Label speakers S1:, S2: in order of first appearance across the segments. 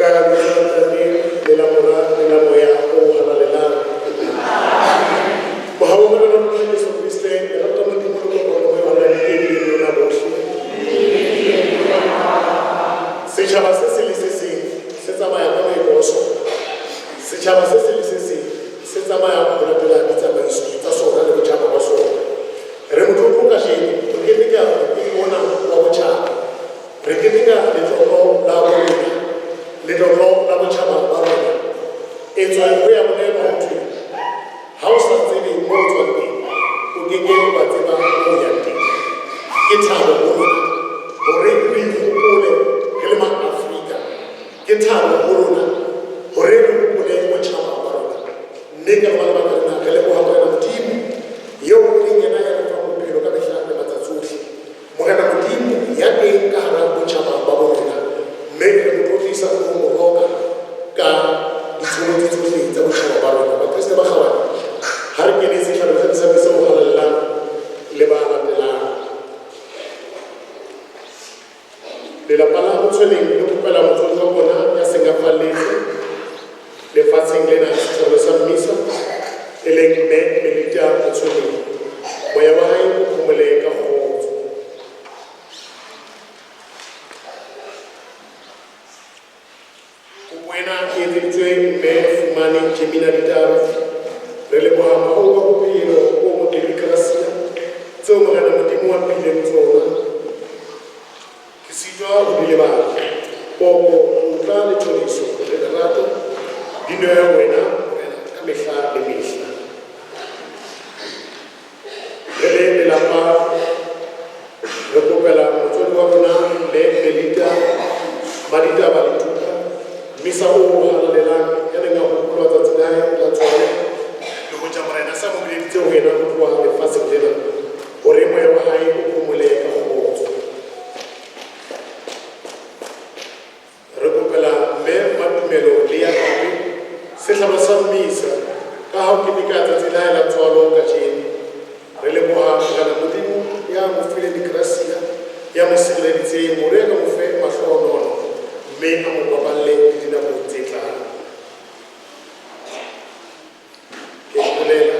S1: Ka lebitso la Ntate le la Mora le la Moya o Halalelang. Mohau wa Morena wa rona Jesu Kriste, lerato la Modimo le kopano ya Moya o Halalelang di be le lona bohle. Setjhaba se seng le se seng se tsamaya ka moetlo wa sona. Setjhaba se seng le se seng se tsamaya ho latela ditsamaiso tsa sona le botjhaba ba sona. Re motlotlo kajeno ho keteka mokete ona wa botjhaba. Re keteka letlotlo la borona, letlotlo la botjhaba ba rona. Etswe ho ya bolelwa ho thwe, ha o sa tsebe mo o tswang teng, o ke ke wa tseba mo o yang teng. Ke thabo ho rona hore re ikgopole re le Maafrika. Ke thabo ho rona hore re hopole botjhaba ba rona. Mme ka lona lebaka lena re leboha Morena Modimo, eo e leng yena ya re fang bophelo ka mehla le matsatsi ohle. Morena Modimo ya teng ka hara botjhaba ba bo rona, mme re mo tlotlisa le ho mo roka ka ditshobotsi tsohle tsa botjhaba ba rona. Bakreste ba kgabane, ha re kene sehlabelo sa misa o halalelang le ba latelang. Lelapa la Motshweneng le kopela motswadi wa bona ya seng a falletse lefatsheng lena sehlabelo sa mmisa, e leng Mme Melita Motshweneng. Moya wa hae o phomole ka kgotso. Kopo ena e etseditswe Mme Fumane Jemina Ditaba. Re leboha mohau wa bophelo bo botle le grasia tseo Morena Modimo a mphileng tsona. Ke sitwa ho di lebala. Poko, tlotla le thoriso le lerato di newe wena Morena ka mehla le mehla. Re le lelapa re kopela motswadi wa rona Mme Melita Maditaba Letuka mmisa o halalelang ya neng a hopolwa tsatsi la hae la tswalo le hoja Morena a sa mo bileditse ho yena ho tloha lefatsheng lena hore moya wa hae o phomole ka kgotso. Re kopela Mme Matumelo Leah Pape sehlabelo sa mmisa ka ha o keteka tsatsi la hae la tswalo kajeno. Re leboha Morena Modimo ya mo fileng digrasia, ya mo sireleditseng hore a mo fe mahlohonolo mme a mo baballe le dinakong tse tlang. Ke bolela.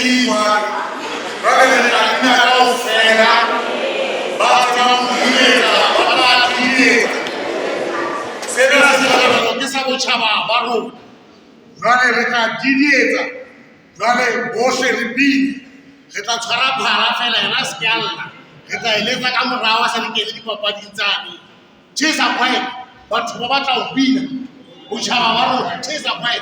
S2: Jwale jwale re tla bina kaofela. Ba tsebang ho dietsa, ba tla dietsa. Sena sehlabelo ke sa botjhaba ba rona. Jwale re tla didietsa. Jwale bohle re bine. Re tla tshwara phala feela yena a se ke a lla. Re tla e letsa ka morao a sa re kene dipapading tsane. Tjhesa kwae, batho ba batla ho bina. Botjhaba ba rona, tjhesa kwae.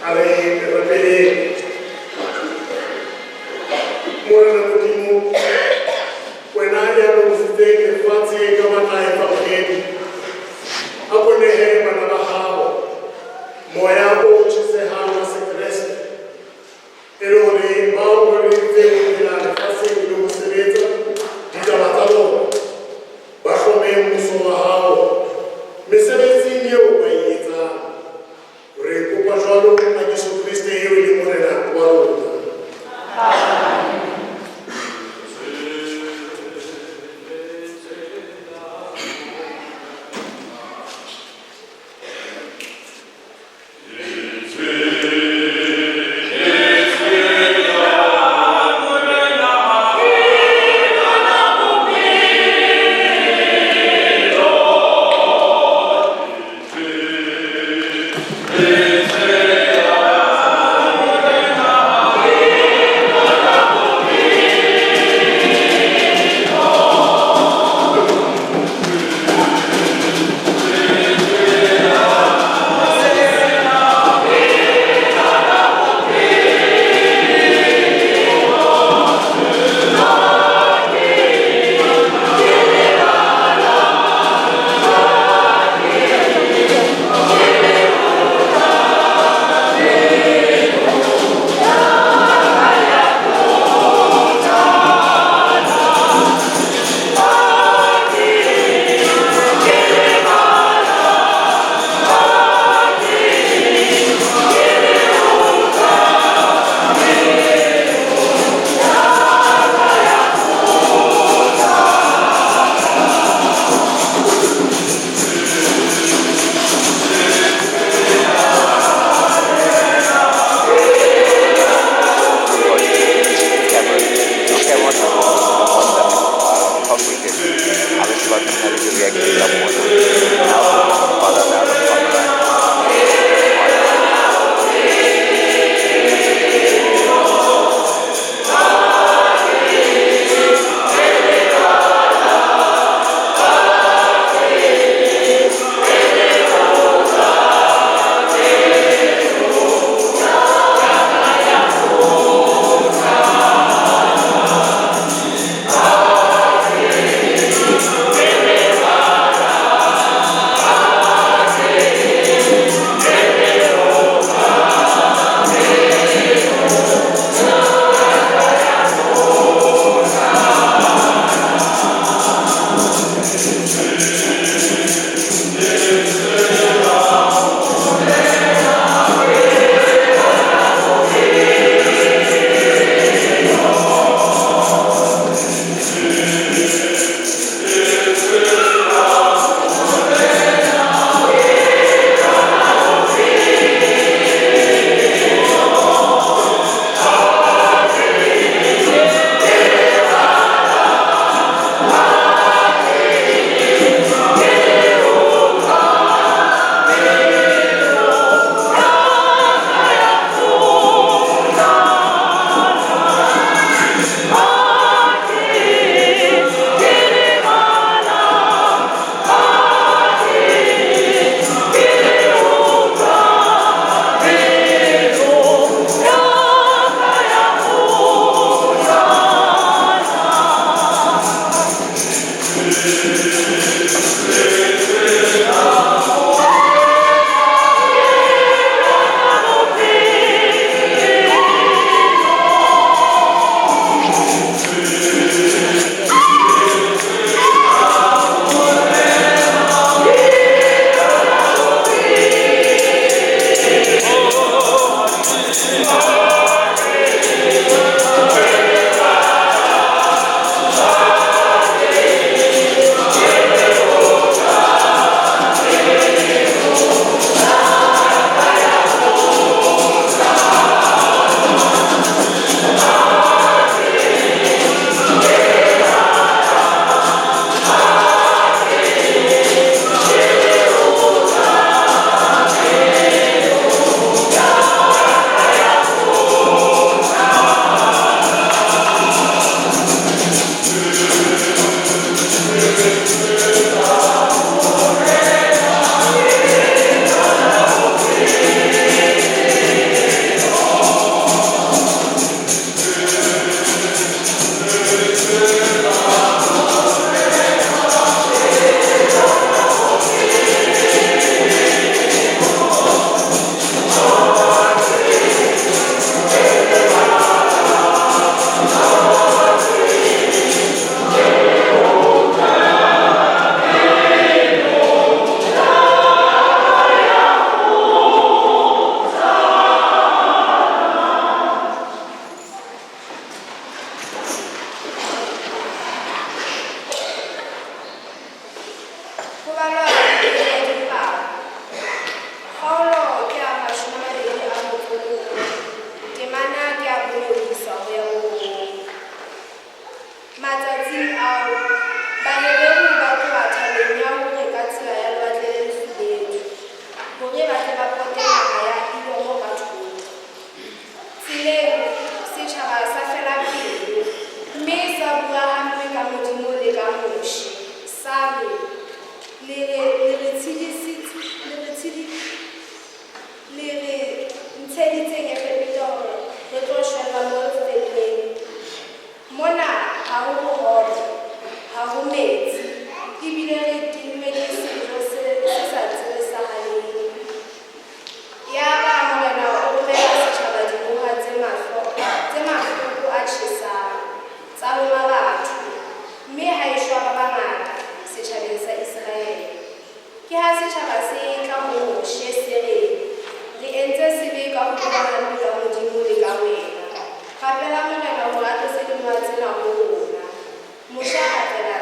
S2: A re rapeleng. Morena Modimo, wena ya lokisitseng lefatshe ka matla a evangedi, a ko nehe bana ba hao moya o tjhesehang wa sekreste, e le hore bao ba boletseng ho phela lefatsheng le ho sebetsa ditaba tsa bona, ba hlome mmuso wa hao mesebetsing eo ba e etsang. Re kopa jwalo ka Jesu Kreste eo e leng Morena wa rona.
S3: tlo shwella mo feelleng? Mona ha ho bohobe, ha ho metsi, ebile re tinnwe ke sejo se sa tsebisahaleng." Yaba Morena o romela setjhaba dinoha tse mahloko a tjhesang, tsa loma batho, mme ha eshwa ba bangata setjhabeng sa Iseraele. Ke ha setjhaba se etla ho Moshe, se re, "Re entse sebe ka ho bua hampe ka Modimo le ka wena. Rapela Morena hore a tlose dinoha tsena ho rona." Moshe a rapela.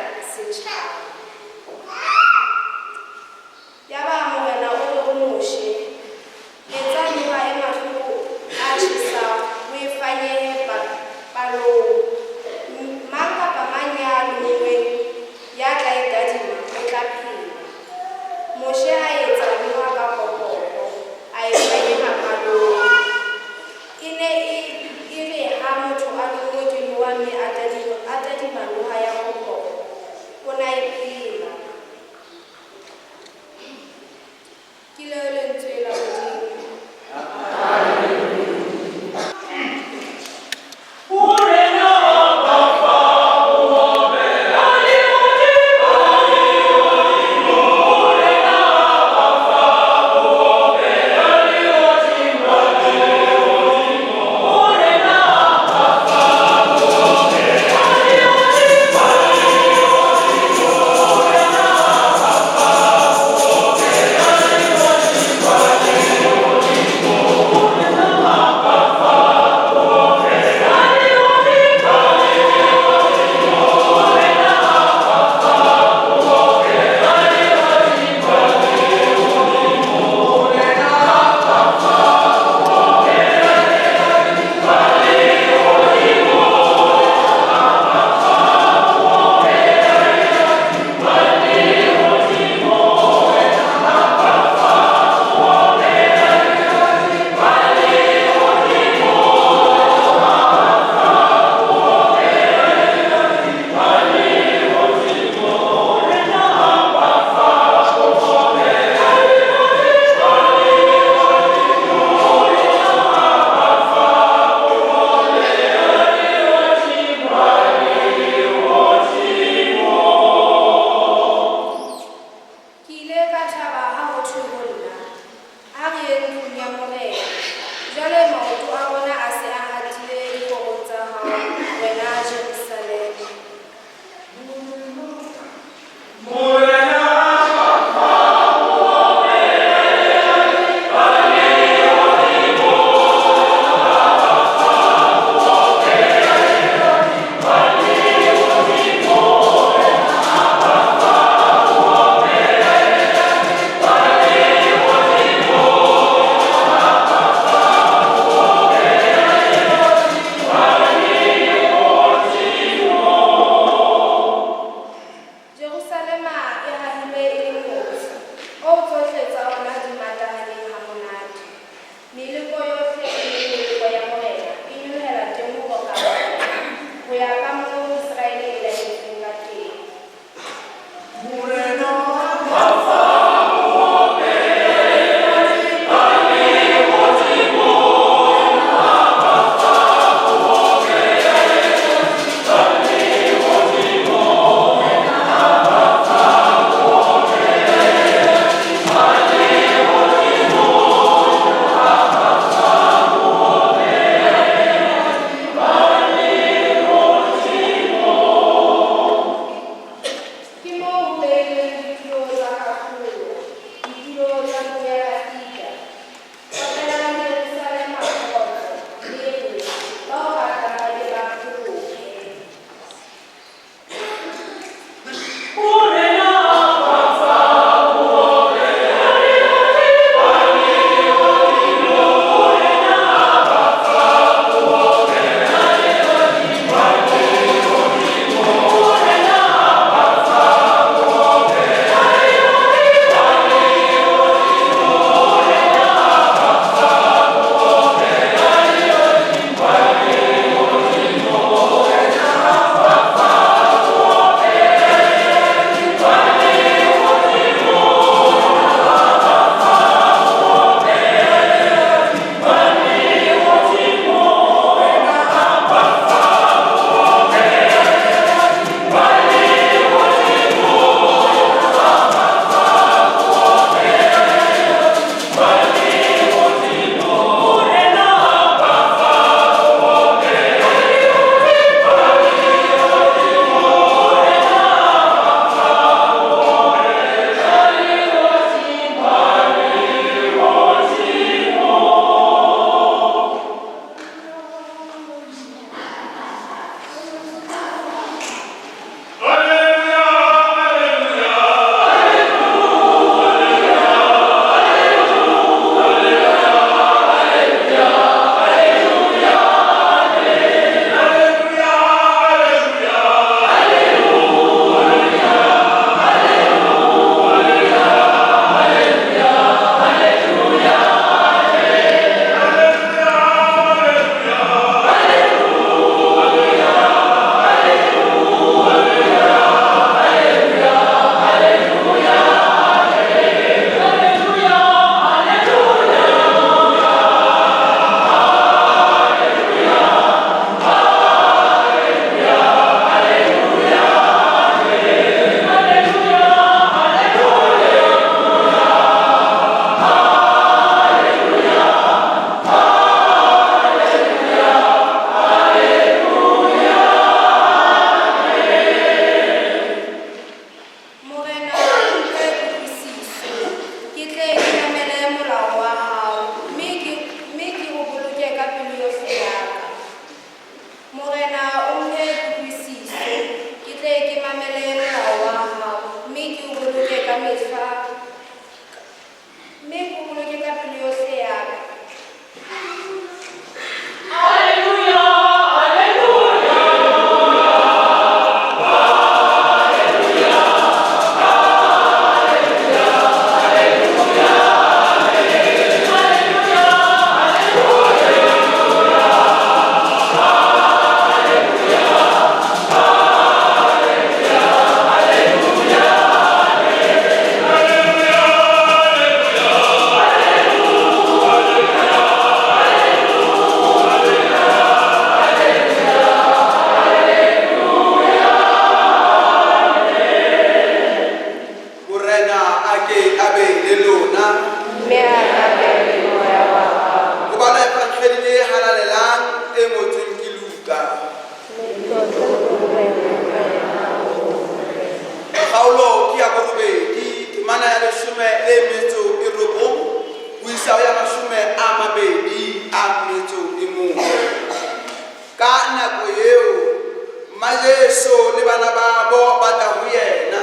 S4: Jesu le bana babo ba tla ho yena,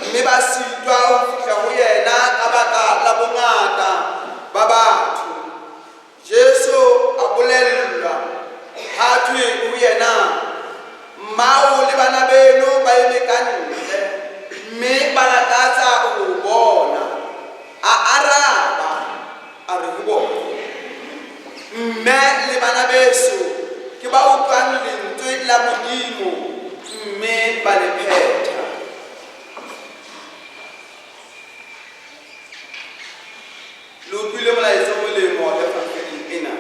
S4: mme ba sitwa ho fihla ho yena ka baka la bongata ba batho. Jesu a bolellwa, ha thwe ho yena, mmao le bana beno ba eme ka ntle, mme ba lakatsa ho o bona. A araba, a re ho bona, mme le bana beso ke ba utlwang lentswe la Modimo mme ba le phetha. Le utlwile molaetsa o molemo evangeling ena.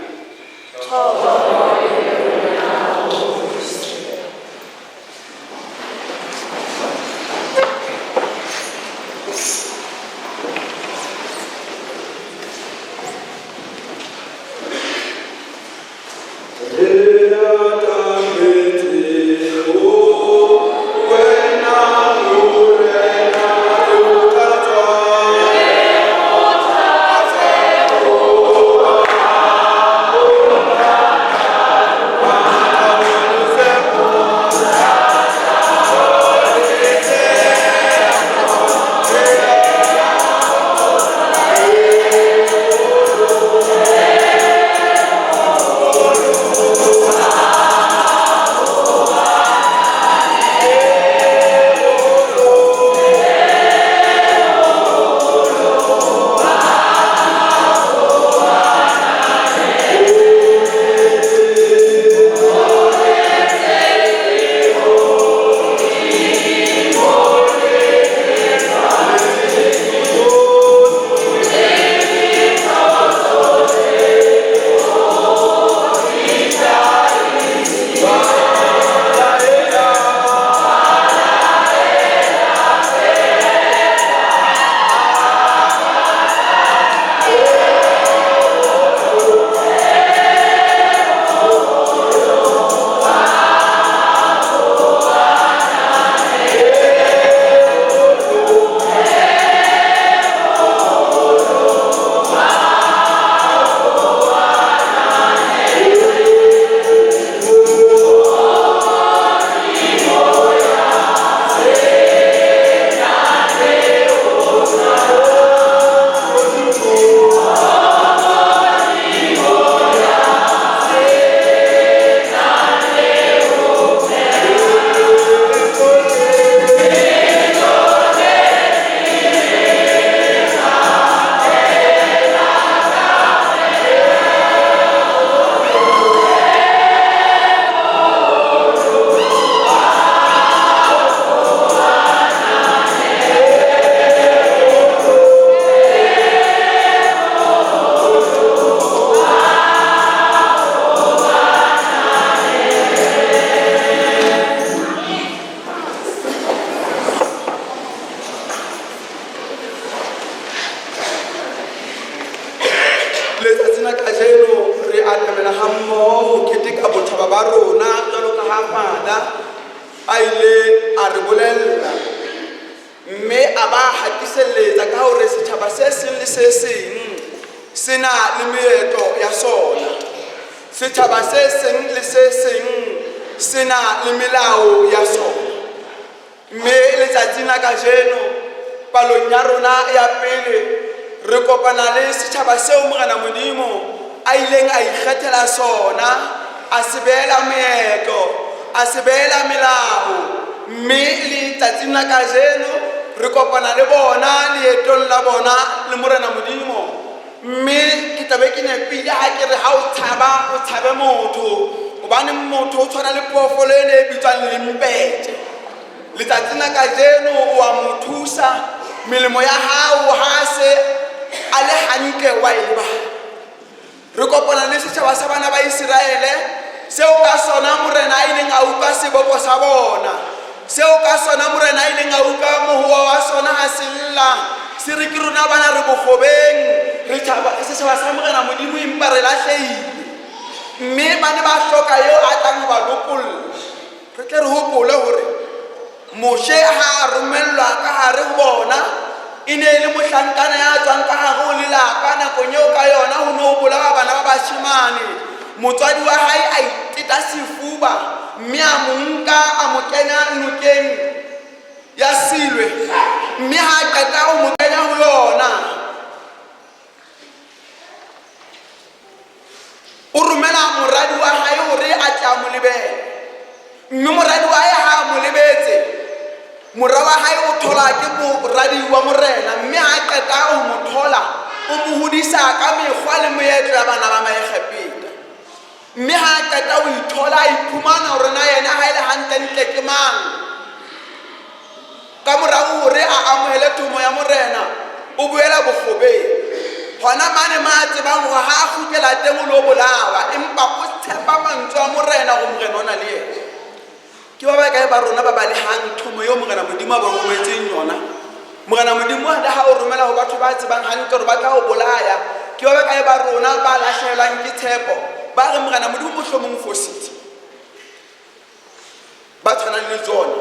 S4: Letsatsing la kajeno re atamela ha mmoho ho keteka botjhaba ba rona jwalo ka ha Father a ile a re bolella, mme a ba hatiselletsa ka hore setjhaba se seng le se seng se na le meetlo ya sona. Setjhaba se seng le se seng se na le melao ya sona. Mme letsatsing la kajeno palong ya rona ya pele re kopana le setjhaba seo Morena Modimo a ileng a ikgethela sona, a se beela meetlo, a se beela melao. Mme letsatsing la kajeno re kopana le bona leetong la bona le Morena Modimo. Mme ke tla be ke nepile ha ke re ha o tshaba o tshabe motho, hobane motho o tshwana le phoofolo ena e bitswang lempetje. Letsatsing la kajeno o a mo thusa, melemo ya hao ha se a le hantle wa e lebala. Re kopana le setjhaba sa bana ba Iseraele seo ka sona Morena a ileng a utlwa seboko sa bona, seo ka sona Morena a ileng a utlwa mohoa wa sona ha se lla, se re ke rona bana re bokgobeng, re tjhaba, setjhaba sa Morena Modimo empa re lahlehile. Mme ba ne ba hloka eo a tlang ho ba lopolla. Re tle re hopole hore Moshe ha a romellwa ka hare ho bona, e ne e le mohlankana ya tswang ka hare ho lelapa nakong eo ka yona ho ne ho bolawa bana ba bashemane. Motswadi wa hae a iteta sefuba mme a mo nka a mo kenya nokeng ya Silwe, mme ha a qeta ho mo kenya ho yona, o romela moradi wa hae hore a tle a mo lebele. Mme moradi wa hae ha a mo lebetse, mora wa hae o thola ke moradi wa morena, mme ha a qeta ho mo thola, o mo hodisa ka mekgwa le moetlo ya bana ba Maegepeta. Mme ha a qeta ho ithola, a iphumana hore na yena ha e le hantlentle ke mang. Ka morao hore a amohele thomo ya morena, o boela bokgobeng. Hona mane ma a tsebang hore ha a kgutlela teng o lo bolawa, empa o tshepa mantswe a morena hore morena o na le yena. Ke ba bakae ba rona ba balehang thomo eo Morena Modimo a ba rometseng yona? Morena Modimo le ha o romela ho batho ba tsebang hantle hore ba tla o bolaya, ke ba bakae ba rona ba lahlehelwang ke tshepo, ba reng Morena Modimo mohlomong o fositse? Ba tshwanang le Jona.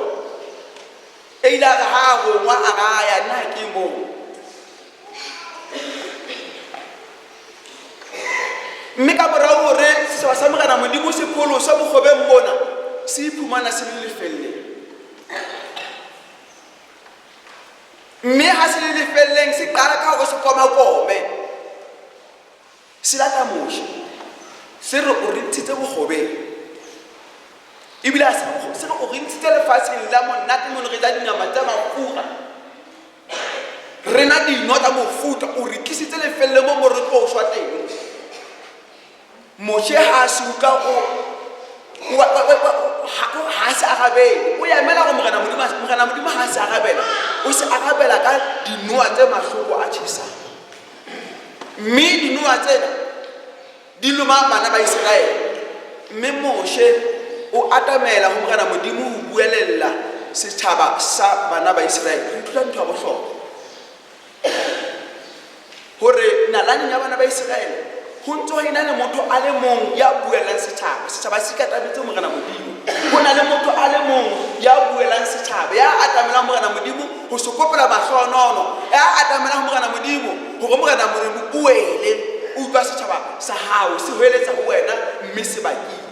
S4: E ile a re ha a rongwa a raya, nna ha ke moo. Mme ka morao hore setjhaba sa Morena Modimo se pholoswe bokgobeng bona, se iphumana se le lefelleng. Mme ha se le lefelleng, se qala ka hore se komakome, se lata Moshe, se re o re ntshitse bokgobeng. Ebile ha se re o re ntshitse lefatsheng la monate mono re ja dinama tsa mafura. Re na dino tsa mofuta, o re tlisitse lefelleng mo mo re tlo shwa teng. Moshe ha a se utlwa o ha se arabele, o emela gore Morena Modimo, Morena Modimo ha se arabela, o se arabela ka dinoa tse mahloko a tjhesang. Mme dinoa tsena di loma bana ba Iseraele. Mme Moshe o atamela ho Morena Modimo ho buelella setjhaba sa bana ba Iseraele. Re ithuta ntho ya bohlokwa hore nalaneng ya bana ba Iseraele ho ntse ho ena le motho a le mong ya buellang setjhaba. Setjhaba se ikatametse Morena Modimo. Ho na le motho a le mong ya buellang setjhaba, ya atamelang Morena Modimo ho se kopela mahlohonono, ya atamelang Morena Modimo hore Morena Modimo o wele. Utlwa setjhaba sa hao se hoeletsa ho wena mme se bakile.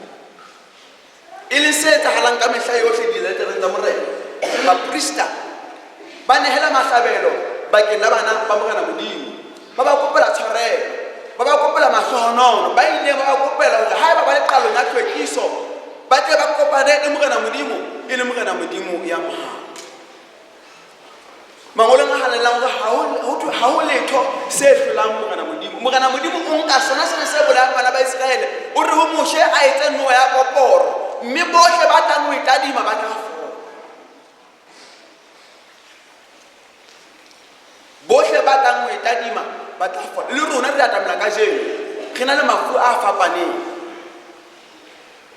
S4: E leng se etsahalang ka mehla yohle diletereng tsa Morena. Baprista ba nehela mahlabelo bakeng la bana ba Morena Modimo, ba ba kopela tshwarelo, ba ba kopela mahlohonono, ba ileng ba ba kopela hore haeba ba le qalong ya tlhwekiso, ba tle ba kopane le Morena Modimo, e le Morena Modimo ya mohau. Mangolong a halalelang hore ha ho, ho thwe ha ho letho se hlolang Morena Modimo. Morena Modimo o nka sona sena se bolayang bana ba Iseraele, o re ho Moshe a etse noha ya koporo, mme bohle ba tlang ho e tadima ba tla fola. Bohle ba tlang ho e tadima ba tla fola. Le rona re atamela kajeno, re na le mafu a fapaneng.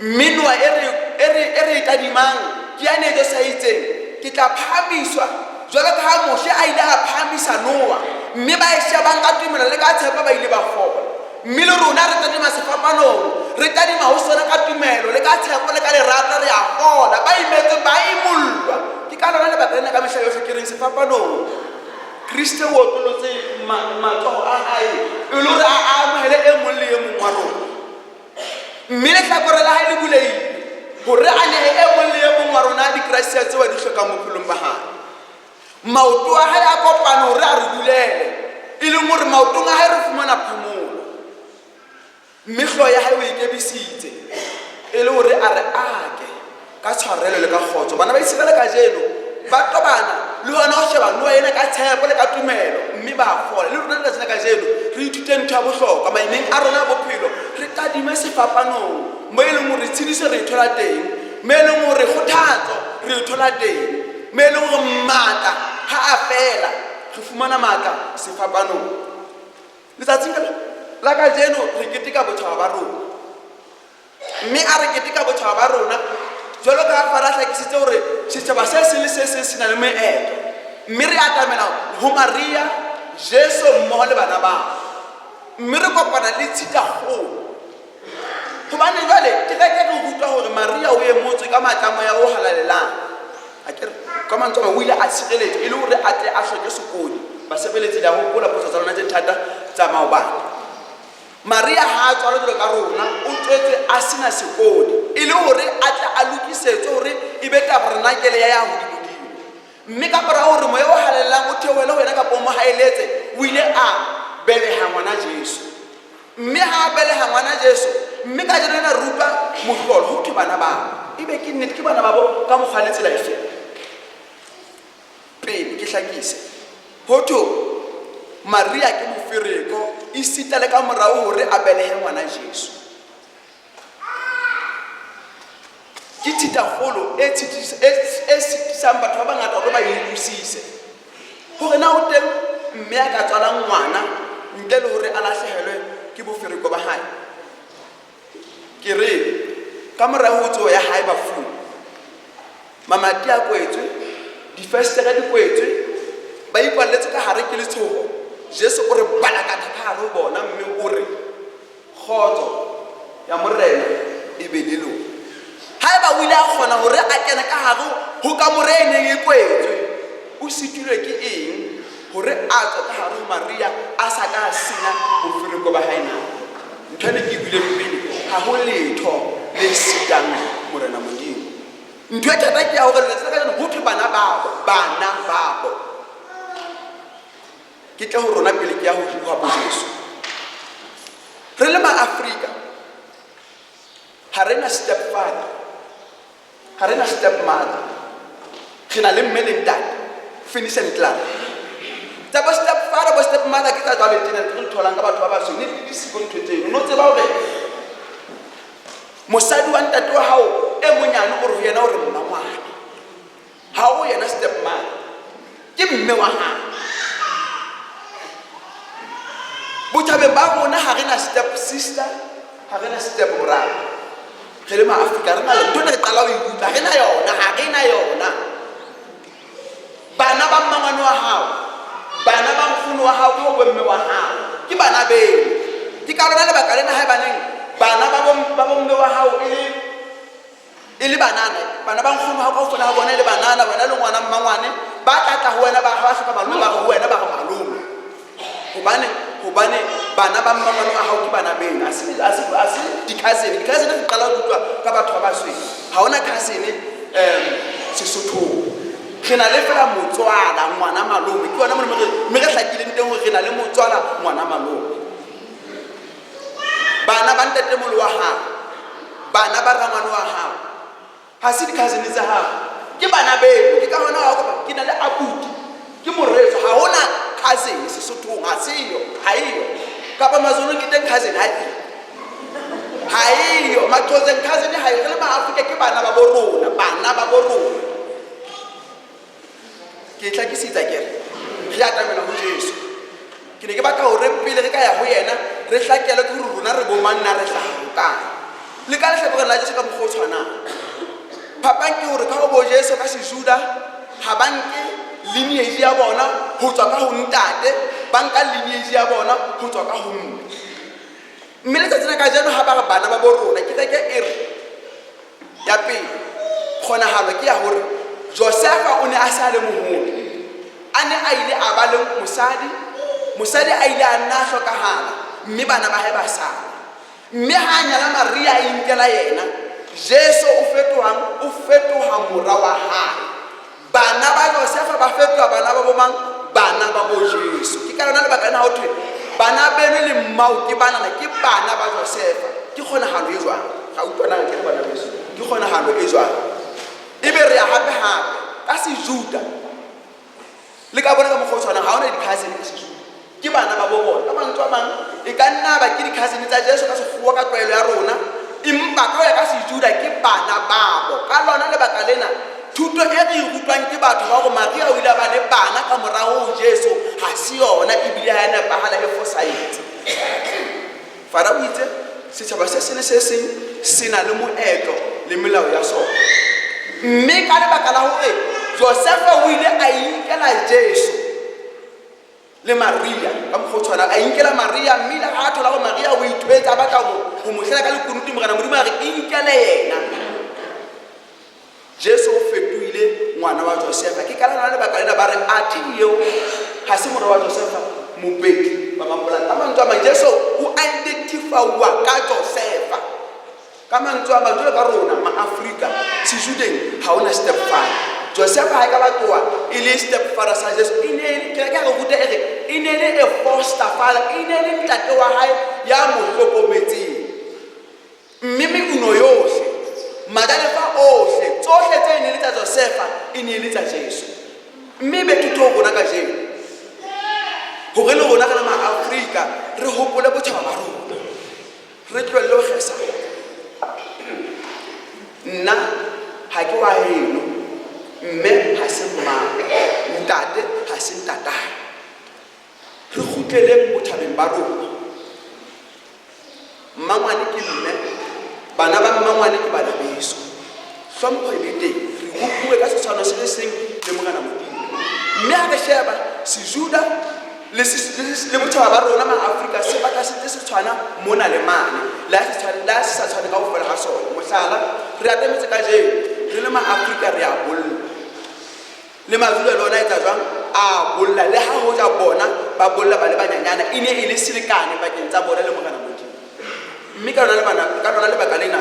S4: Mme noha e re, e re, e re e tadimang ke yane e Jesu a itseng, Ke tla phahamiswa, jwalo ka ha Moshe a ile a phahamisa noha. Mme ba e shebang ka tumelo le ka tshepo ba ile ba fola. Mme le rona re tadima sefapanong, re tadima ho sona ka tumelo le ka tshepo le ka lerato, re a fola. Ba imetsweng ba imollwa. Ke ka lona lebaka lena ka mehla yohle ke reng sefapanong, Kriste o otlolotse ma, matsoho a hae e le hore a amohele e mong le e mong wa rona. Mme lehlakore la hae le bulehile hore a nehe e mong le e mong wa rona dikrasia tseo a di hlokang bophelong ba hae. Maoto a hae a kopane hore a re dulele, e leng hore maotong a hae re fumana phomolo. Mme hlooho ya hae o e kebisitse e le hore a re ake ka tshwarelo le ka kgotso. Bana ba Iseraele kajeno ba tobana le hona ho sheba noa ena ka tshepo le ka tumelo, mme ba fola. Le rona letsatsi la kajeno re ithute ntho ya bohlokwa maimeng a rona a bophelo, re tadime sefapanong mo e leng hore tshediso re e thola teng, mo e leng hore kgothatso re e thola teng, mo e leng hore matla ha a fela re fumana matla sefapanong. Letsatsing la kajeno re keteka botjhaba ba rona. Mme a re keteka botjhaba ba rona jwalo ka ha Fara a hlakisitse hore setjhaba se seng le se seng se na le meetlo. Mme re atamela ho Maria, Jesu mmoho le bana bao. Mme re kopana le tshitakgolo. Hobane jwale kereke re rutwa hore Maria o emotswe ka matla a Moya o Halalelang. Akere ka mantswe a mang o ile a tshireletswa e le hore a tle a hloke sekodi. Basebeletsi le a hopola potso tsa lona tse thata tsa maobane. Maria ha a tswalwa jwalo ka rona, o tswetswe a sena sekodi e le hore a tle a lokisetswe hore e be tabernakele ya ya hodimodimo. Mme ka mora hore moya o halalelang o theohele ho yena kapa o mo haeletse, o ile a beleha ngwana Jesu. Mme ha a beleha ngwana Jesu, mme kajeno lena re utlwa mohlolo, ho thwe bana babo. Ebe ke nnete ke bana babo ka mokgwa le tsela efe? Pele ke hlakise, ho thwe Maria ke mofereko esita le ka morao hore a belehe ngwana Jesu. Ke thitafolo e e sitisang batho ba bangata hore ba e utlwisise. Hore na o teng mme a ka tswalang ngwana ntle le hore a lahlehelwe ke bofereko ba hae. Ke re, ka morao ho tsoho ya hae bafung, mamati a kwetswe, difestere di kwetswe, ba ikwalletswe ka hare ke letshoho, Jesu o re balakatha ka hare ho bona mme o re, Kgotso ya Morena e be le lona. Haeba o ile a kgona hore a kene ka hare ho kamore e neng e kwetswe, o sitilwe ke eng hore a tswe ka hare ho Maria a sa ka a senya bofereko ba hae na? Ntho ene ke e buileng pele, ha ho letho le sitang Morena Modimo. Ntho e thata ke ya hore letsatsi la kajeno ho thwe bana babo, bana babo. Ke tle ho rona pele ke ya ho ha bo Jesu. Re le Maafrika ha re na step father, ha re na step mother. Re na le mme le ntate. Finish and klaar. Tsa bo step father, bo step mother ke tsa jwale tjena re tholang ka batho ba basweu. Ne di siko ntho tseno. No tseba hore mosadi wa ntate wa hao e monyane o re ho yena o re mmangwana. Ha o yena step mother, ke mme wa hao. Botjhabeng ba rona ha re na step sister, ha re na step brother. Re le Maafrika re na le ntho re qala ho e utlwa, re na yona, ha re na yona. Bana ba mmangwane wa hao, bana ba nkgono wa hao ka ho bomme wa hao, ke bana beno. Ke ka lona lebaka lena haebaneng bana ba bomme wa hao e le e le banana, bana ba nkgono hao kaofela ha bona e le banana, wena le ngwana mmangwane, ba tla tla ho wena ba ha ba hloka malome ba re ho wena ba re malome. Hobane hobane bana ba mmangwane wa hao ke bana beno, ha se ha se ha se di-cousin. Di-cousin re qala ho utlwa ka batho ba basweu. Ha hona cousin Sesothong. Re na le fela motswala ngwana malome. Ke yona mo mme re hlakileng teng hore re na le motswala ngwana malome. Bana ba ntatemolo wa hao, bana ba rangwane wa hao, ha se di-cousin tsa hao, ke bana beno. Ke ka hona ha o kopa ke na le abuti, ke moreso. Ha hona cousin Sesothong, ha seyo, ha eyo. Kapa Mazulung ke teng cousin, ha eyo. Ha eyo. Maxhoseng cousin ha eyo. Re le Maafrika ke bana ba bo rona, bana ba bo rona. Ke e hlakisetsa ke re, re atamela ho Jesu. Ke ne ke batla hore pele re ka ya ho yena, re hlakelwe ke hore rona re bo mang, na re hlaha hokae. Le ka lehlakoreng la Jesu ka mokgwa o tshwanang. Phapang ke hore ka ho bo Jesu ka Sejuda ha ba nke lineage ya bona ho tswa ka ho ntate, ba nka lineage ya bona ho tswa ka ho mme. Mme letsatsi la kajeno ha ba re bana ba bo rona, kereke e re, Ya pele, kgonahalo ke ya hore Josefa o ne a se a le moholo, a ne a ile a ba le mosadi, mosadi a ile a nna a hlokahala mme bana ba hae ba sala. Mme ha a nyala Maria a inkela yena, Jesu o fetohang? O fetoha mora wa hae. Bana ba Josefa ba fetoha bana ba bomang? Bana ba bo Jesu. Ke ka lona lebaka lena ha ho thwe bana beno le mmao ke banana, ke bana ba Josefa. Ke kgonahalo e jwang? Ga utlwanang ke re bana beso? Ke kgonahalo e jwang? Ebe re ya hape hape ka Sejuda le ka bona ka mokgwa o tshwanang, ha hona di-cousin ka Sejuda, ke bana ba bo bona. Ka mantswe a mang, e ka nna ba ke di-cousin tsa Jesu ka sekgowa ka tlwaelo ya rona, empa ka ho ya ka Sejuda ke bana babo. Ka lona lebaka lena, thuto e re e rutwang ke batho ba hore Maria o ile a ba le bana ka morao ho Jesu ha se yona, ebile ha e nepahala, e fosahetse. Fara o itse, Setjhaba se seng le se seng se na le moetlo le melao ya sona. Mme ka lebaka la hore Josefa o ile a inkela Jesu le Maria ka mokgwa o tshwanang, a inkela Maria, mme ile a thola hore Maria o ithwetse, a batla ho mo hlela ka lekunutu, Morena Modimo a re, inkele yena. Jesu o fetohile ngwana wa Josefa. Ke ka lona lebaka lena ba re athe eo ha se mora wa Josefa, mobetli wa mapolata. Ka mantswe a mang, Jesu o identifauwa ka Josefa. Ka mantswe a mang, jwalo ka rona maAfrika, Sejudeng ha hona step father. Josefa ha e ka ba tloha e le step father sa Jesu, e ne e le, kereke ya re ruta e re, e ne e le a foster father, e ne e le ntate wa hae ya mo hlokometseng. Mme meuno yohle, majalefa ohle, tsohle tse ne e le tsa Josefa e ne e le tsa Jesu. Mme e be thuto ho rona kajeno, hore le rona re le maAfrika re hopole botjhaba ba rona, re tlohelle ho kgesa. Nna ha ke wa heno, mme ha se mmao, ntate ha se ntatae. Re kgutleleng botjhabeng ba rona. Mmangwane ke mme, bana ba mmangwane ke bana beso. Hlompho e be teng, re bopuwe ka setshwano se le seng le Morena Modimo. Mme ha re sheba Sejuda le le botjhaba ba rona maAfrika se batla se ntse se tshwana mona le mane, le ha se tshwane, le ha se sa tshwane kaofela ha sona. Mohlala, re atametse kajeno re le maAfrika re a bolla. Le Majuda le ona a etsa jwang? A bolla. Le ha hoja bona ba bolla ba le banyanyana, e ne e le selekane pakeng tsa bona le Morena Modimo. Mme ka lona lebana, ka lona lebaka lena,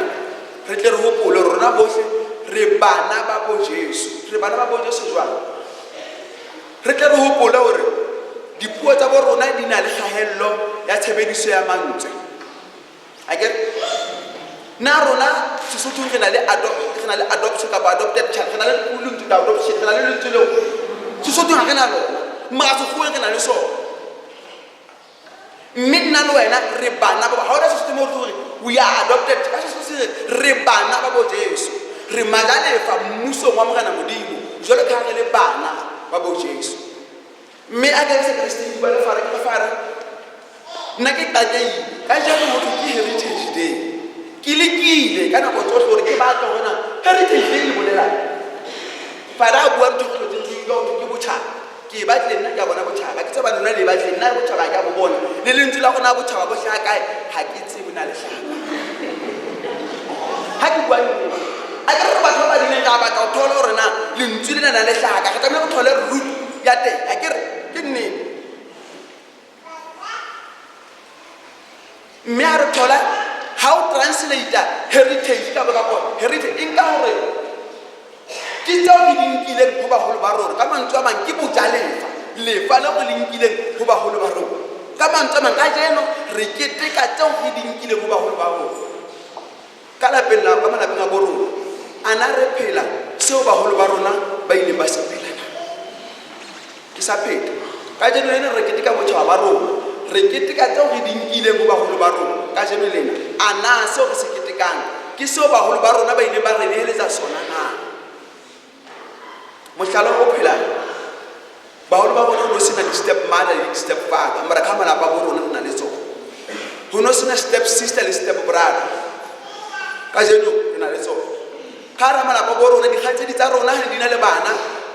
S4: re tle re hopole hore rona bohle re bana ba bo Jesu. Re bana ba bo Jesu jwang? Re tle re hopole hore dipuo tsa bo rona di na le kgahello ya tshebediso ya mantswe. Akere na rona Sesothong re na le re na le adoption kapa adopted child, re na le lentswe la adoption, re na le lentswe leo Sesothong ha re na lona, mara Sekgoweng re na le sona. Mme nna le wena re bana ba, ha ona Sesotho mo re we are adopted, ka Sesotho se re re bana ba bo Jesu, re majalefa mmusong wa Morena Modimo jwalo ka ha re le bana ba bo Jesu. Mme a ke re se Kreste ke bua le Fara, ke re Fara, nna ke qakehile kajeno ho thwe ke Heritage Day. Ke lekile ka nako tsohle hore ke batle hore na Heritage Day e bolelang. Fara a bua ntho e re hlotseng re utlwa ho thwe ke botjhaba. Ke e batlile nna ke a bona botjhaba, ke tseba lona le e batlile, nna botjhaba ha ke a bo bona. Le lentswe la rona botjhaba bo hlaha kae ha ke tsebe na le hlaha kae. Ha ke bua nnete, a ke re re batho ba badileng re a batla ho thola hore na lentswe lena na le hlaha kae, re tlameha re thole root ya teng, a ke re ke nnete. Mme ha re thola ha o translate heritage ka kapa heritage e nka hore ke tseo re di nkileng ho baholo ba rona. Ka mantswe a mang ke bojalefa, lefa leo re le nkileng ho baholo ba rona. Ka mantswe a mang kajeno re keteka tseo re di nkileng ho baholo ba rona. Ka lapeng la ka malapeng a bo rona, a na re phela seo baholo ba rona ba ileng ba se phela na? Ke sa pheta. Kajeno lena re keteka botjhaba ba rona, re keteka tseo re di nkileng ho baholo ba rona. Kajeno lena, a na seo re se ketekang ke seo baholo ba rona ba ileng ba re neheletsa sona na? Mohlala o phelang, baholo ba rona ho no sena di-step mother le di-step father, mara ka malapa a bo rona re na le tsona. Ho no sena step sister le step brother, kajeno re na le tsona. Ka hara malapa bo rona, dikgaitsedi tsa rona ha di na le bana,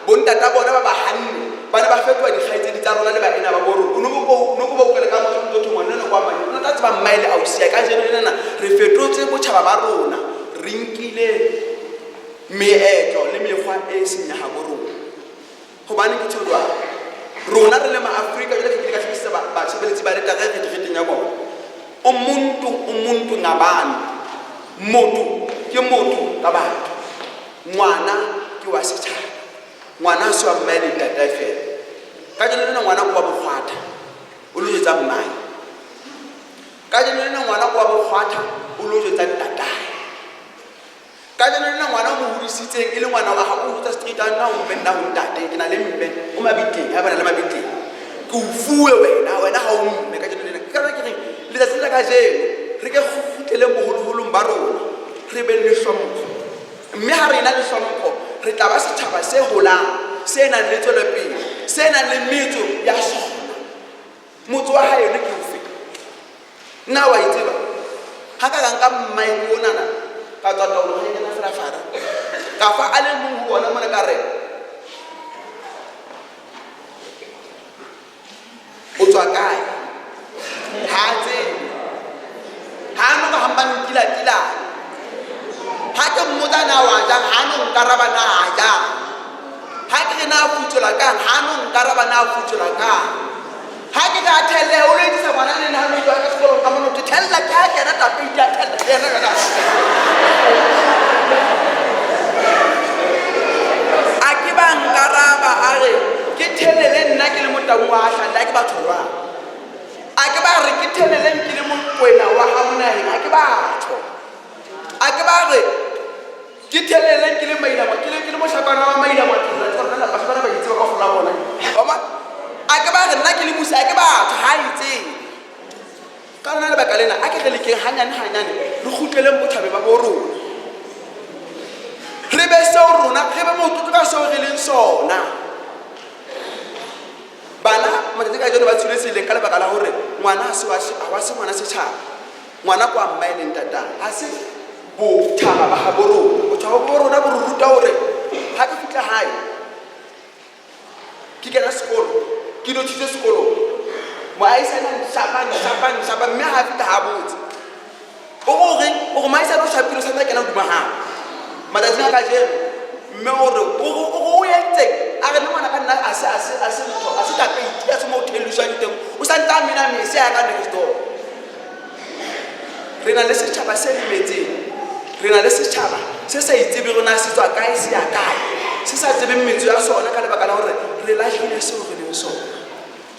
S4: bontata bona ba ba hanne, ba ne ba fetoha dikgaitsedi tsa rona le baena ba bo rona. O no ko ba utlwele ka motho motho ngwana ena kwa mane, o ne tla tseba mmae le ausi ya. Kajeno lenana re fetotse botjhaba ba rona, re nkile meetlo le mekgwa e seng ya habo rona. Hobane ke tjho jwalo, rona re le maAfrika, jwale ke kile ka hlalosetsa basebeletsi ba letare retereteng ya bona, umuntu umuntu ngabantu, motho ke motho ka batho, ngwana ke wa setjhaba, ngwana ha se wa mmae le ntatae feela. Kajeno lena ngwana ke wa bokgwatha, o lo jwetsa mmae. Kajeno lena ngwana ke wa bokgwatha, o lo jwetsa ntatae. Kajeno lena ngwana o mo hodisitseng e le ngwana wa hao, o jwetsa straight a nna ho mme, nna ho ntate, ke na le mme o mabitleng, ha ba na le mabitleng, ke o fuwe wena, wena ha o mme. Kajeno lena ke ka ke reng letsatsi la kajeno re ke kgutleleng boholoholong ba rona, re be le hlompho, mme ha re ena le hlompho re tla ba setjhaba se holang, se nang le tswelopele, se nang le metso ya sona. Motse wa haeno ke ofe? Na wa e tseba? Ha ka ka nka mmae onana ka tswa taolo ga e kena fela fara ka fa a le mong ho bona mona ka re o tswa kae, ha a tsebe, ha a no ka hamba ntilatilane, ha ke mmotsa na wa jang, ha no nkaraba na a jang, ha ke re na futsola kang, ha no nkaraba na futsola kang. Ha ke ka thelle o lo etsisa ngwana le nna ha lo tswa ka sekolong ka mono ke thella ke ha kena tapeiti a thella le yena yona. A ke ba nkaraba a re ke thelele nna ke le motaung wa Hlanda ke batho jwang. A ke ba re ke theleleng ke le Mokwena wa ha Monaheng ha ke batho. A ke ba re ke theleleng ke le Mailama ke le ke le mohlapana wa Mailama thella tsona la batho bana ba itse ba ka bona. Wa bona? A ke ba re nna ke le musi a ke batho ha itseng. Ka lona lebaka lena a ke re lekeng hanyane hanyane re kgutleleng botjhabeng ba bo rona. Re be seo rona re be motlotlo ka seo re leng sona. Bana matsatsi ka jeno ba tswile tseleng ka lebaka la hore ngwana ha se wa ha wa se ngwana setjhaba. Ngwana kwa mmae le ntatae. Ha se botjhaba ba habo rona. Botjhaba ba bo rona bo re ruta hore ha ke fihla hae ke kena sekolo ke lotjhitse sekolong. Moahisane a nshapa nshapa nshapa mme ha fihla ha botse. O re o reng? O re moahisane o shapile o santse a kena hodima hao. Matsatsing a kajeno mme o re o re o re o entseng? A re nna ngwana ka nna a se a se a se ntho a se tapeiti a se mo thelliswang teng. O santse a mena mese ya ka next door. Re na le setjhaba se lemetseng. Re na le setjhaba se sa itsebeng hore na se tswa kae se ya kae. Se sa tsebeng metso ya sona ka lebaka la hore re lahlile seo re leng sona.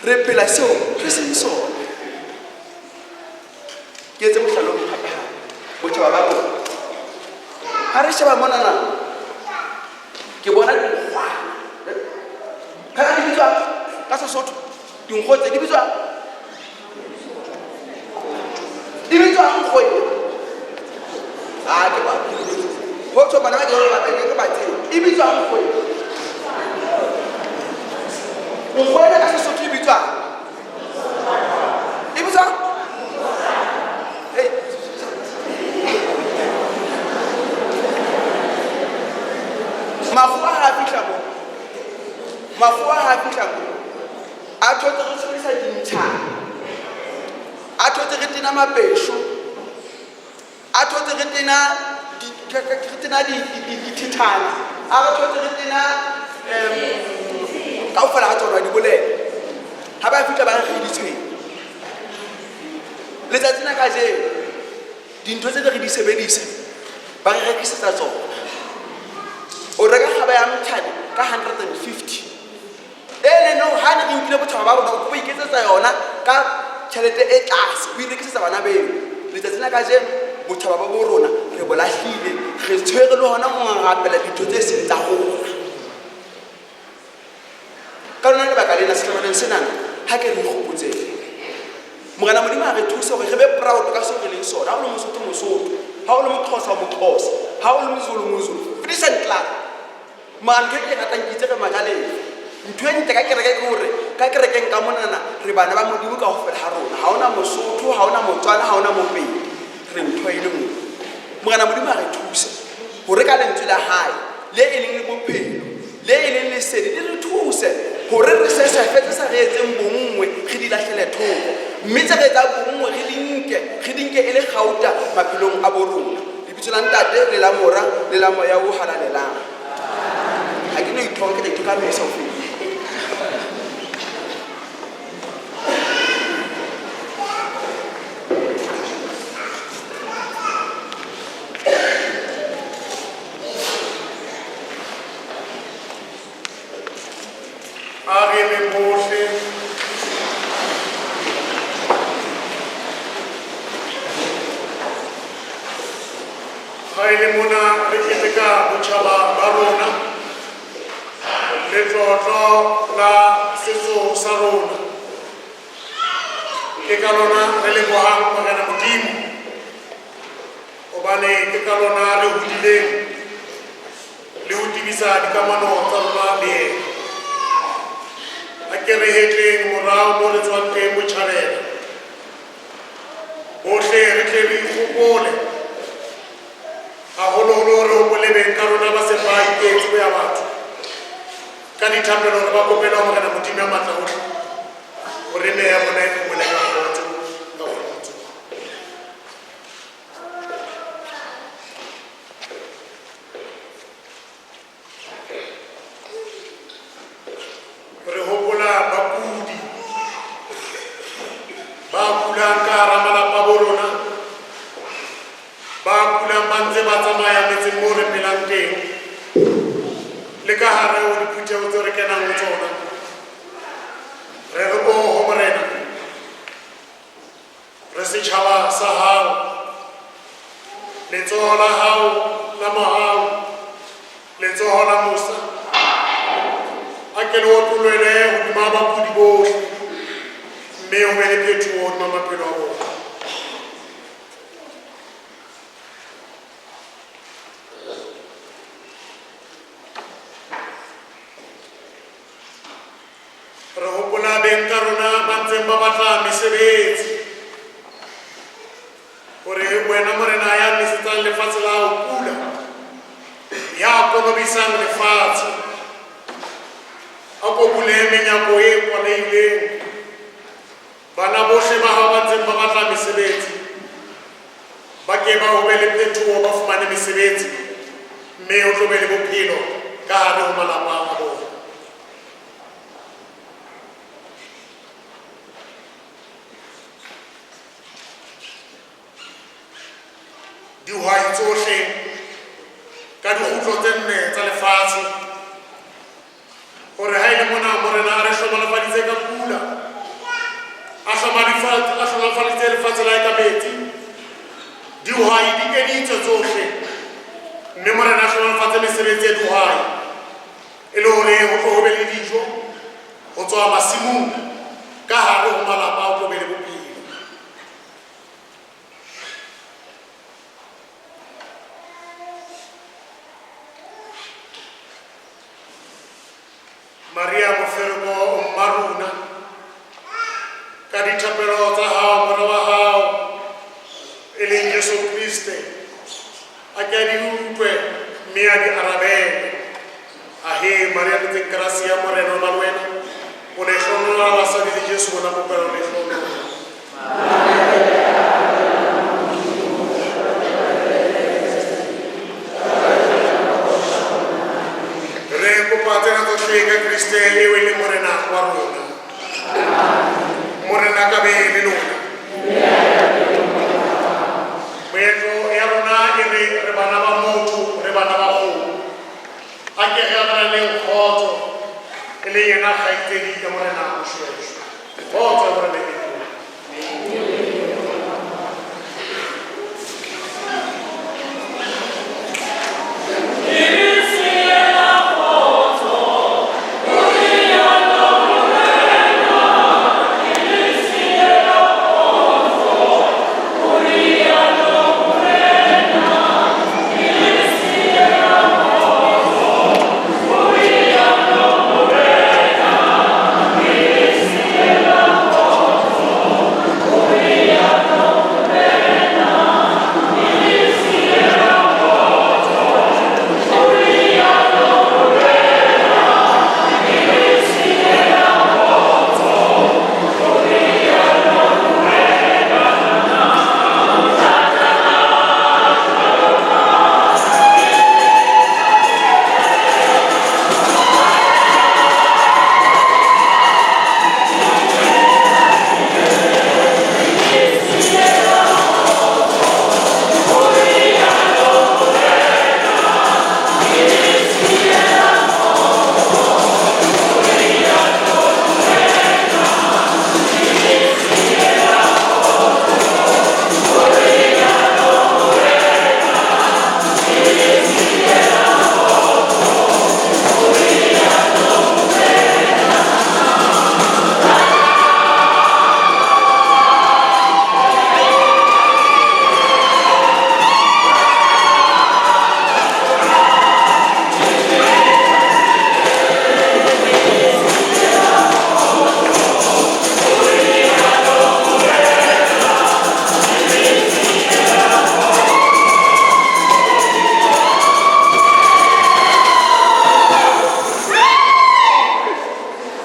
S4: Re phela seo re seng sona. Ke etse mohlala o mong hape hape. Botjhaba ba rona. Ha re sheba monana ke bona dinkgwana. Kana di bitswa ka Sesotho dinkgo tse di bitswa di bitswa nkgo e. Ah ke ba ho tjho bana ba ke ba ke ba tsebe. E bitswa nkgo e. Nkgo ena ka Sesotho e bitswa e bitswa Hey. Makgowa ha a fihla mo. Makgowa ha a fihla mo. A thotse re sebedisa dintjhana. A thotse re tena mapesho. A thotse re tena re tena dithethana. A re thotse re tena kaofela ha tsona di bolela. Ha ba fihla ba re re ditshwene. Letsatsi la kajeno dintho tse re di sebedisa ba re rekisetsa tsona. O reka kgaba ya motjhane ka 150. E leng hore ha ne re nkile botjhaba ba rona o ko iketsetsa yona ka tjhelete e tlase o e rekisetsa bana beno. Letsatsi la kajeno botjhaba ba bo rona re bo lahlile re tshwere le hona ho rapela dintho tse seng tsa rona. Ka lona lebaka lena sehlabelong senana ha ke re ikgopotseng. Morena Modimo a re thuse hore re be proud ka seo re leng sona. Ha o le Mosotho Mosotho, ha o le Moxhosa o Moxhosa, ha o le Mozulu Mozulu. Finish and klaar. Mara ntho e ke e ratang ke itse re majalefa. Ntho e ntle ka kereke ke hore ka kerekeng ka monana re bana ba Modimo kaofela ha rona. Ha hona Mosotho, ha hona Motswana, ha hona Mopedi. Re ntho e le nngwe. Morena Modimo a re thuse hore ka lentswe la hae le e leng le bophelo le e leng lesedi le re thuse hore re se sefe tse sa re etseng bonngwe re di lahlele thoko mme tse re etsang bonngwe re di nke re di nke e le kgauta maphelong a bo rona. Lebitso la Ntate le la Mora le la Moya o Halalelang. Ha ke no ithoka ke tla ithoka mesa ho feta.
S2: A re emeng bohle. Ha e le mona re keteka botjhaba ba rona, letlotlo la setso sa rona. Ke ka lona re lebohang Morena Modimo, hobane ke ka lona re hodileng le ho tebisa dikamano tsa rona le yena. A ke re hetleng morao mo re tswang teng botjhabela. Bohle re tle re ikgopole, haholoholo re hopole beng ka rona ba seng ba iketse boya batho. Ka dithapelo re ba kopela ho Morena Modimo ya matla ohle hore meya ya bona e phomole ka kgotso ka kgutso. Re hopola bakudi Ba kulang ba ntse ba tsamaya metseng moo re phelang teng, le ka hare ho diphutheho tseo re kenang ho tsona. Re re oho Morena, re setjhaba sa hao, letsoho la hao la mohau, letsoho la mosa, a ke le otlollele hodima bakudi bohle, mme ho be le phetoho hodima maphelo a bona. Re hopola beng ka rona ba ntseng ba batla mesebetsi, hore wena Morena ya nesetsang lefatshe la hao pula, ya kolobisang lefatshe, a ko bule menyako e kwalehileng. Bana bohle ba hao ba ntseng ba batla mesebetsi, ba ke ba ho be le phetoho, ba fumane mesebetsi, mme ho tlo be le bophelo ka hare ho malapa a bona. Dihwai tsohle ka dikgutlo tse nne tsa lefatshe, hore ha e le mona Morena a re hlohonolofaditse ka pula, a hlohonolofaditse lefatshe la hae ka metsi, dihwai di ke di tswe tsohle, mme Morena a hlohonolofatse mesebetsi ya dihwai, e le hore ho tlo ho be le dijo ho tswa masimong ka hare ho malapa, ho tlo be le bophelo. Maria Mofereko mma rona, ka dithapelo tsa hao mora wa hao e leng Jesu Kriste, a ke a di utlwe mme a di arabele. Ahe Maria tletseng grasia, Morena o na le wena, o lehlohonolo la basadi, le Jesu ngwana popelo o lehlohonolo. Re kopa tsena tsohle ka Kriste eo e leng Morena wa rona. Morena ka be le lona. Moetlo ya rona e re re bana ba motho, re bana ba kgomo. A ke re amoheleng kgotso, e leng yena kgaitsedi ya Morena Moshoeshoe. Kgotso ya Morena e be le lona.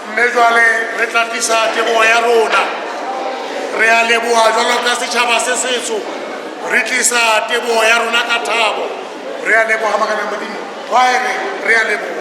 S2: Mme jwale re tla tlisa teboho ya rona. Re a leboha jwalo ka setjhaba se setsho, re tlisa teboho ya rona ka thabo. Re a leboha Morena Modimo. Khwaere, re a leboha.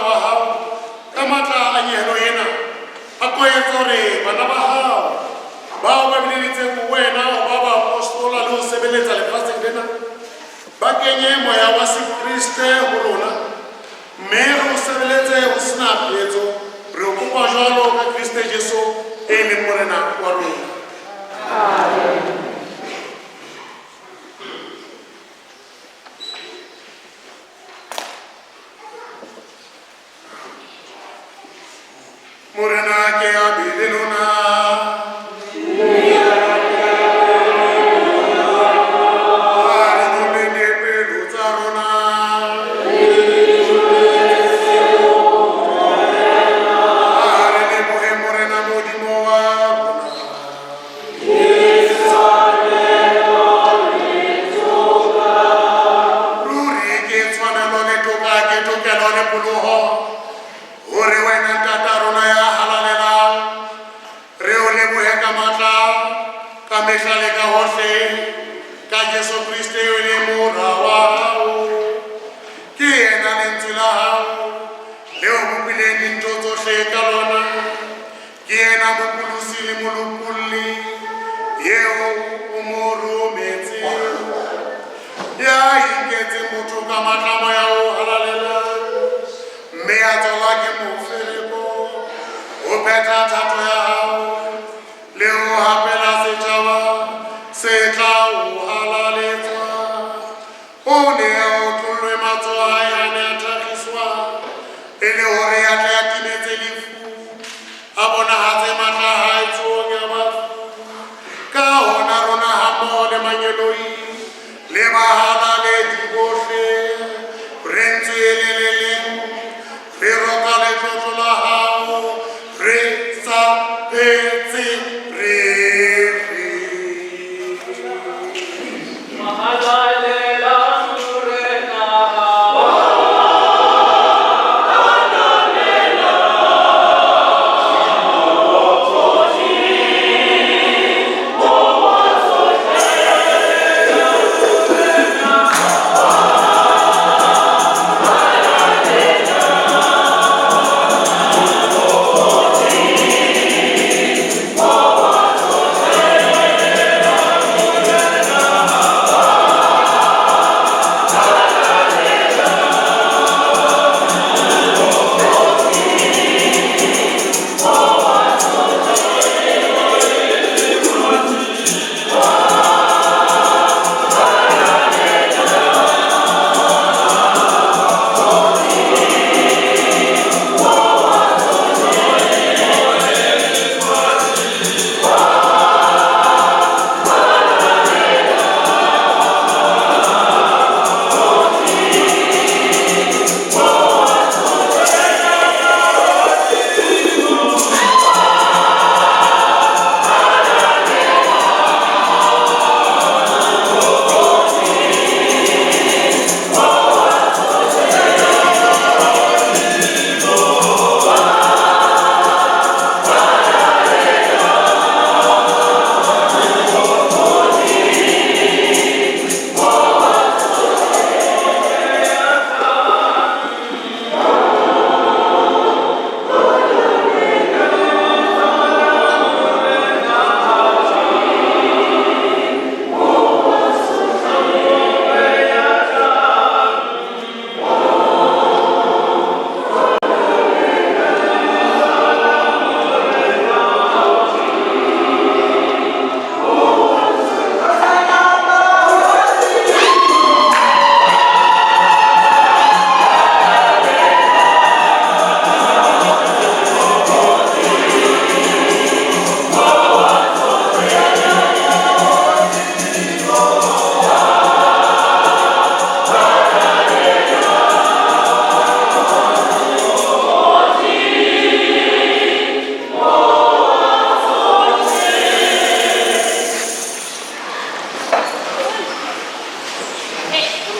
S2: Mora wa hao, ka matla a nyehelo ena, a ko etse hore bana ba hao, bao ba bileditseng ho wena ho ba baapostola le ho sebeletsa lefatsheng lena, ba kenye moya wa Sekreste ho rona, mme re o sebeletse ho sena phetso. Re o kopa jwalo ka Kreste Jesu e leng Morena wa rona. Morena ke a be le lona. A re noleng dipelo tsa rona. A re lebohe Morena Modimo wa rona. Ruri ke tshwanelo le toka, ke tokelo le poloho, hore wena Ntata rona ya halalelang, re o lebohe ka matla, ka mehla le ka hohle, ka Jesu Kriste o le Mora wa hao. Ke yena lentswe la hao, le o bopileng dintho tsohle ka lona. Ke yena Mopholosi le Molopolli, eo o mo rometseng. Ya inketseng motho ka matla a Moya o halalelang, mme a tswalwa ke mofereko, ho phetha thato ya hao, le ho hapela setjhaba se tla o halaletswa. O ne a otlollwe matsoho a hae a ne a thakgiswa, e le hore a tle a timetse lefu, a bonahatse matla a hae tsohong ya bafu. Ka hona rona hammoho le mangeloi le bahalaledi bohle, re ntswe le le leng, re roka letlotlo la hao, re sa phetse re re.
S5: Mahalalela Morena.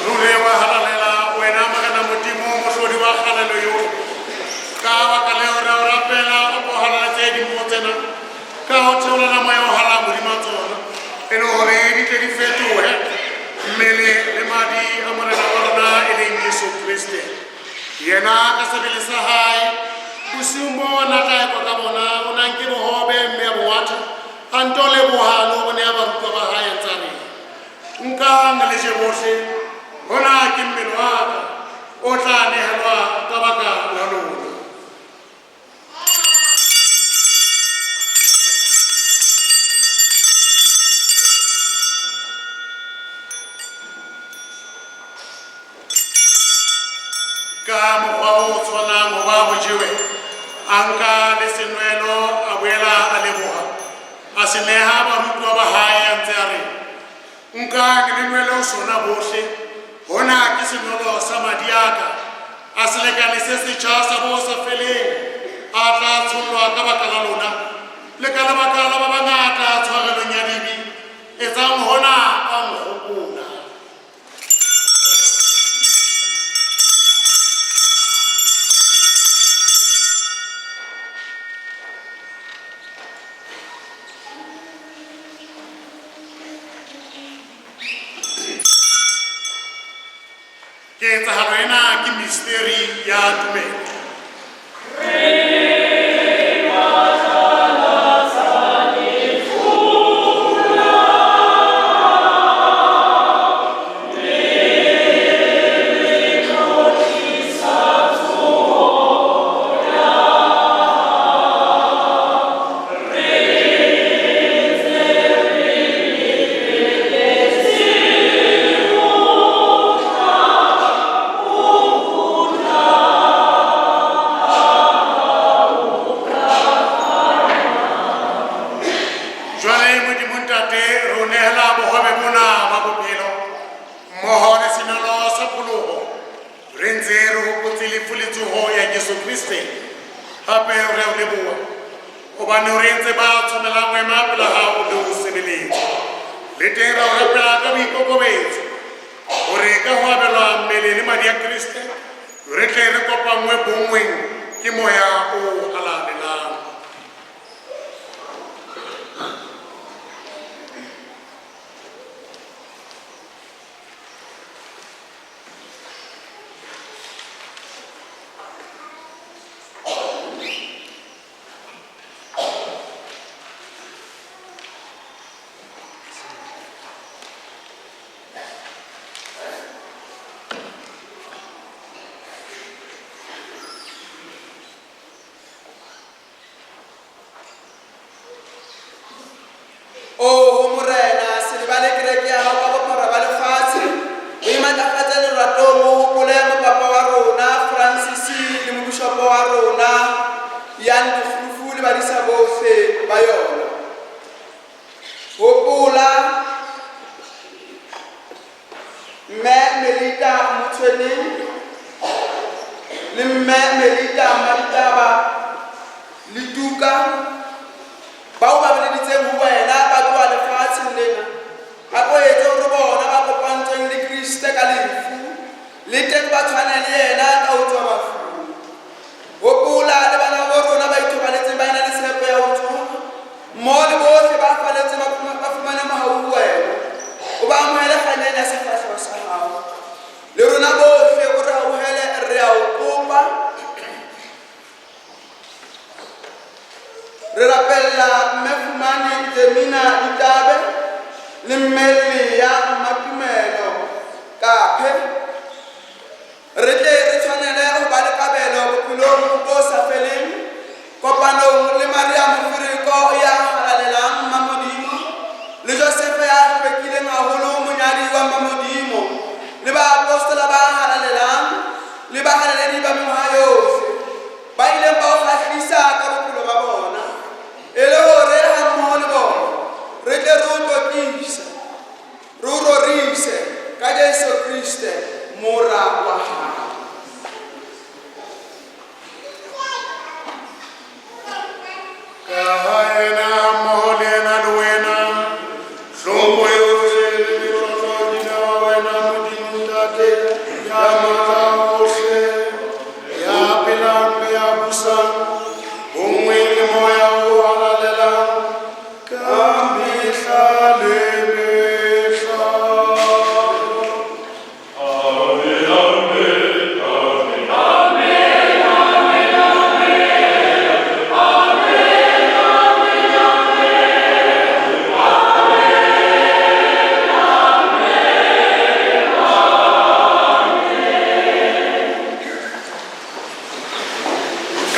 S2: Ruri wa halalela wena Morena Modimo, mohlodi wa kgalalelo yohle. Ka baka leo re o rapela, o ko halaletse dimpho tsena ka ho theolela moya o halalelang hodima tsona, e le hore di tle di fetohe mmele le madi a Morena wa rona e leng Jesu Kreste. Yena ka sebele sa hae, bosiung bona tla ekwa ka bona, o na nke bohobe mme a bo ngwatha, a nto leboha le ho bo neha barutwa ba hae a ntse a re, Nkang le je bohle, hona ke mmele wa ka, o tla nehelwa ka baka la lona. Ka mokgwa o tshwanang ho ba ho jewe, a nka le senwelo, a boela a leboha, a se neha barutuwa ba hae, a ntse a re, Nkang le nwele ho sona bohle, hona ke senwelo sa madi a ka, a selekane se setjha sa bo sa feleng, a tla tshollwa ka baka la lona, le ka lebaka la ba bangata tshwarelong ya dibe. Etsang hona ka nkgopola. Ketsahalo ena ke misteri ya tumelo. Jwale Modimo Ntate, re o nehela bohobe bona ba bophelo mmoho le senolo sa pholoho, re ntse re hopotse lefu le tsoho ya Jesu Kriste. Hape re a o leboha hobane o re entse ba tshwanelang ho ema pela hao le ho sebeletsa. Le teng ra o rapela ka boikokobetso hore ka ho abelwa mmele le madi a Kriste re tle re kopanngwe bonngweng ke Moya o Halalelang.
S4: Oho Morena, se lebale kereke ya hao ka bophara ba lefatshe, o e matlafatse leratong, o hopole mopapa wa rona Francis le mobishopo wa rona Jan Dikgrufu le badisa bohle ba yona. Hopola Mme Melita Motshweneng le Mme Melita Mmaditaba le Tuka bao ba beleditseng ho wena ba tloha lefatsheng lena. A ko etse hore bona ba kopantsweng le Kriste ka lefu le teng ba tshwane le yena ka ho tswa bafung. Hopola le bana bo rona ba ithobaletseng ba ena le tshepo ya ho tsoha, mmoho le bohle ba faletseng ba fumane mohau ho wena. O ba amohele kganyeng ya sefahleho sa hao. Le rona bohle o re hauhele, re a o kopa. Re rapella Mme Fumane Jemina Ditabe le Mme Lea Mmatumelo Kaphe. Re tle re tshwanele ho ba le kabelo bophelong bo sa feleng, kopanong le Maria Mofereko ya halalelang, Mma Modimo, le Josefa ya hlwekileng haholo, monyadi wa Mma Modimo, le baapostola ba halalelang, le bahalaledi ba mengwaha yohle, ba ileng ba o kgahlisa ka bophelo ba bona, e le hore hammoho le bona re tle re o tlotlise. Re o rorise ka Jesu Kriste, Mora wa hao.
S2: Ka ha yena hammoho le yena le wena, hlompho yohle le metlotlo di newa wena, Modimo Ntate, ya matla ohle, ya phelang le ya busang, bonngweng le Moya o Halalelang, Ka mehla le mehla.
S5: Amen, amen, amen.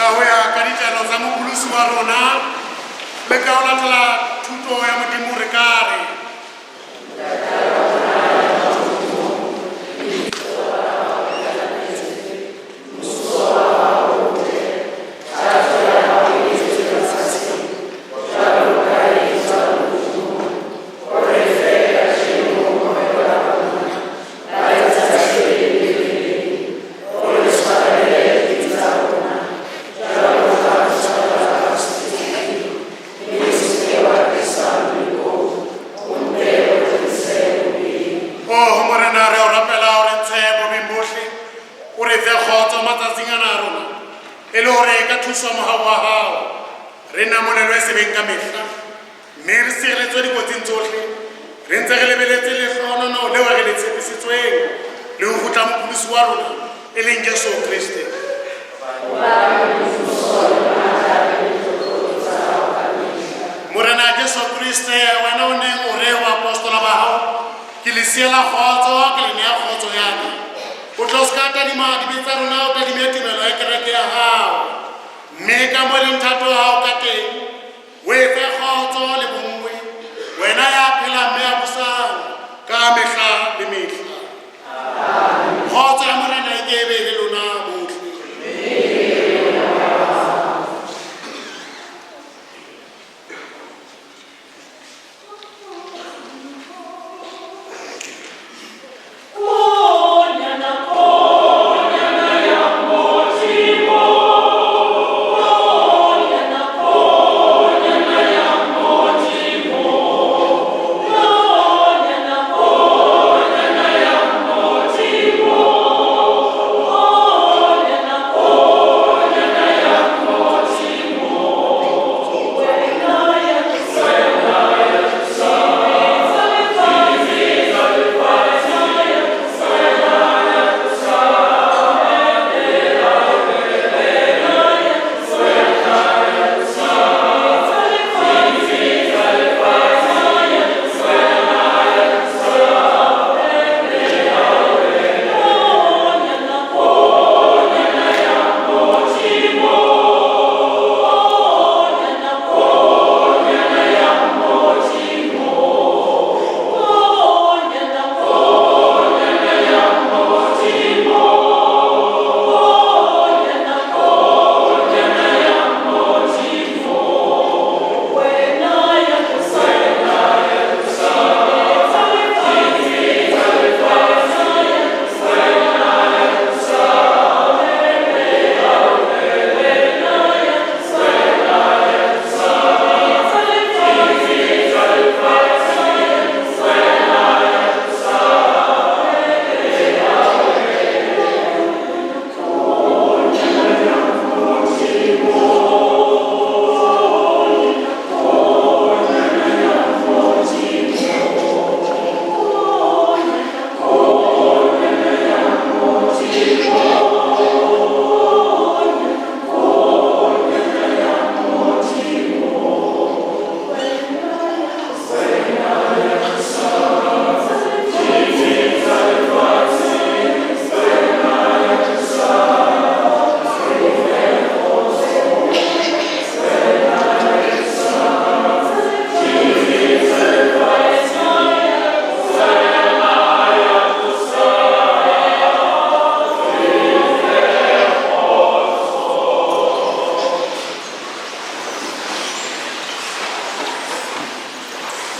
S2: Ka ho ya ka ditaelo tsa Mopholosi wa rona le ka ho latela thuto ya Modimo re ka re. Oh, Morena, re o rapela o re ntshe bobeng bohle, o re fe kgotso matsatsing ana a rona, e le hore ka thuso ya mohau wa hao re namolelwe sebeng ka mehla, mme re sireletswe dikotsing tsohle, re ntse re lebeletse lehlohonolo leo re le tshepisitsweng le ho kgutla Mopholosi wa rona e leng Jesu Kreste. Morena Jesu Kriste, wena o neng o re ho baapostola ba hao, ke le siela kgotso, ke le nea kgotso ya ka. O tlo se ka tadima dibe tsa rona, o tadime tumelo ya kereke ya hao. Mme ka mo e leng thato ya hao ka teng, o e fe kgotso le bonngwe, wena ya phelang mme ya busang ka mehla le mehla. Kgotso ya Morena e ke e be le lona bohle.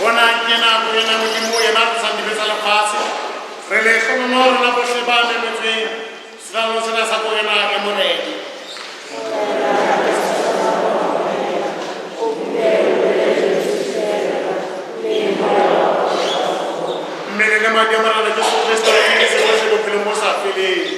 S2: Bonang ke nako ena Modimo yena a tlosang dibe tsa lefatshe. Re lehlohonolo rona bohle ba memetsweng selallo sena sa Korena ya Morena. Mmele le madi a Morena Jesu Kriste re phedise bohle bophelong bo sa feleng.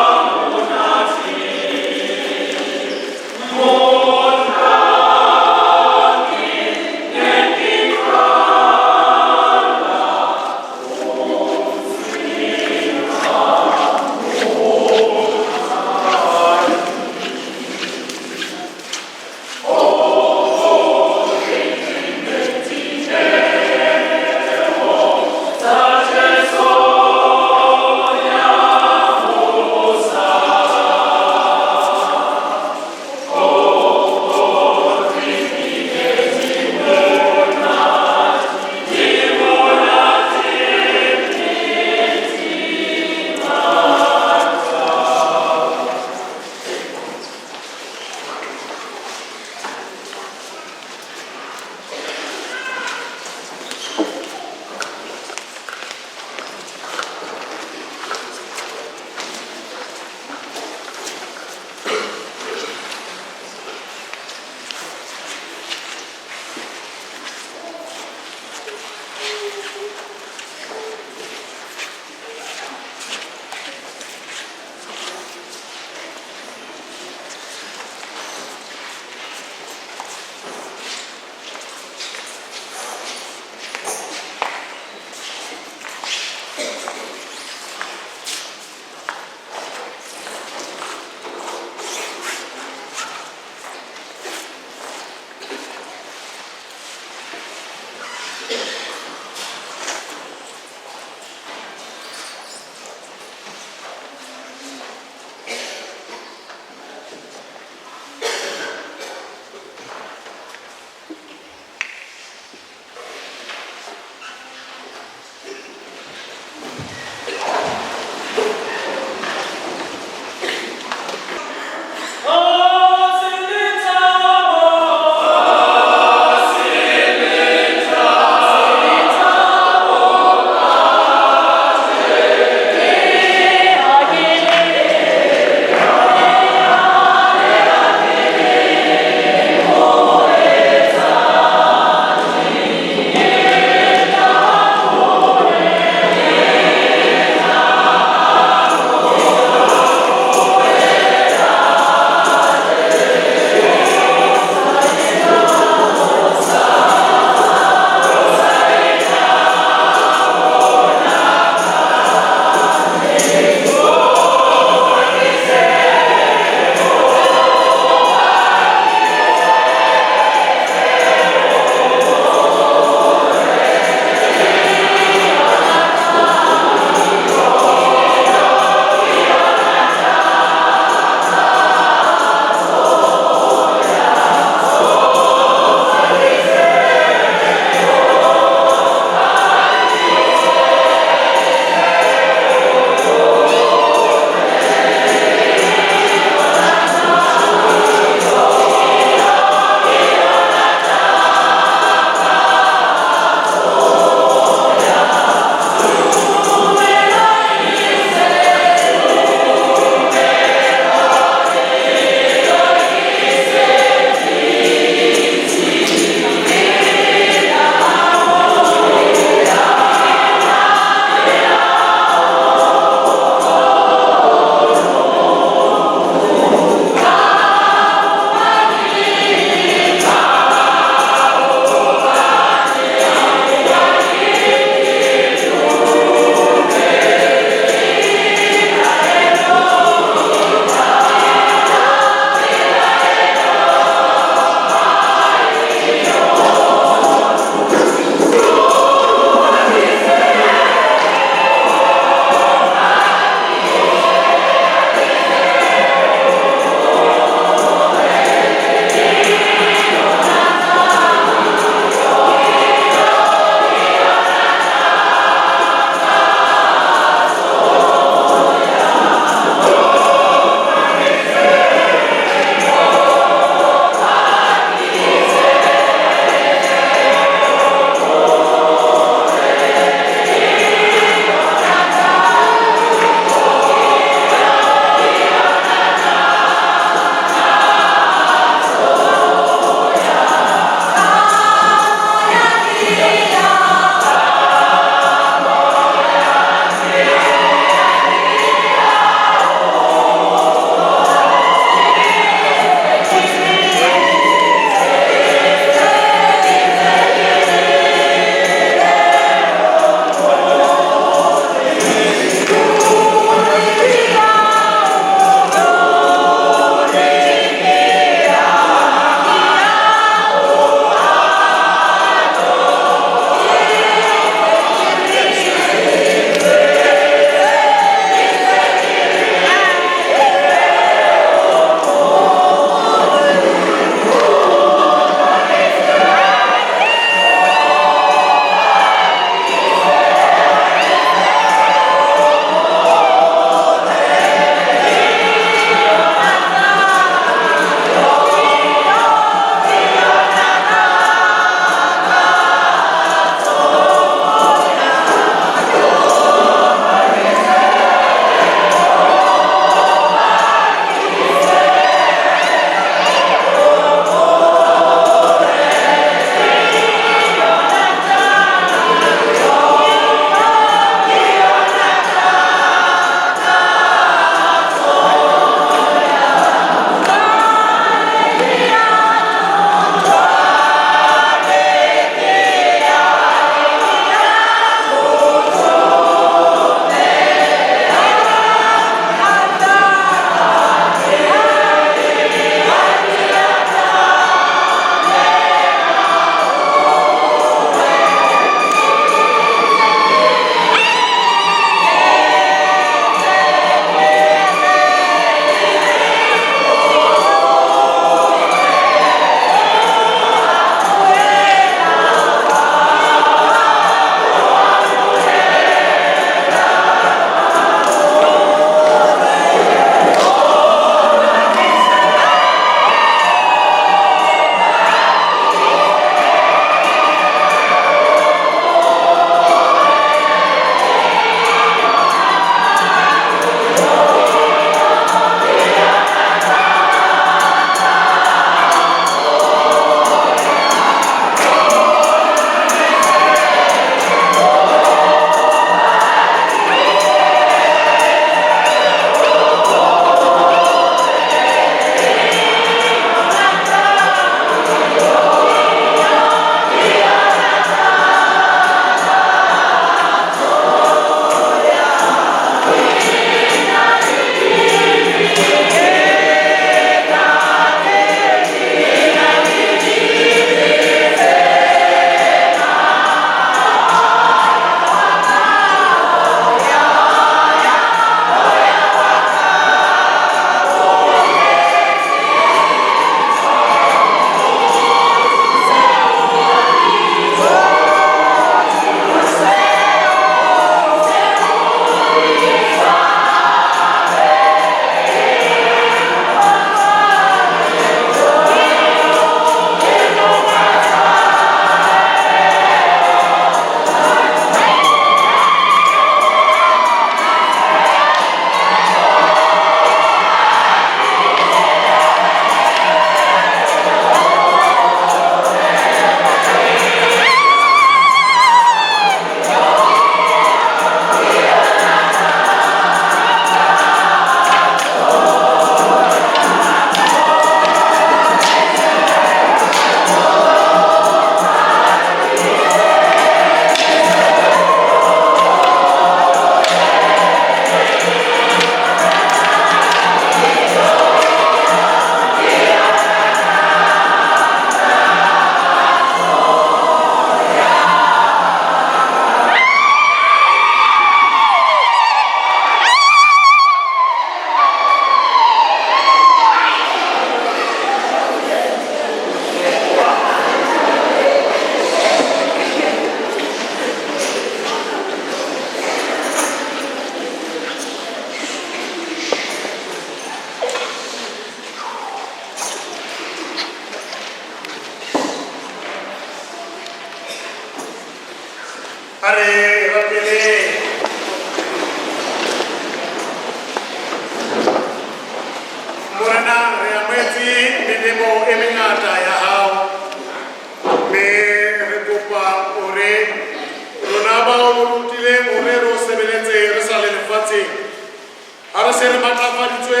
S2: Ha re se re matlafaditswe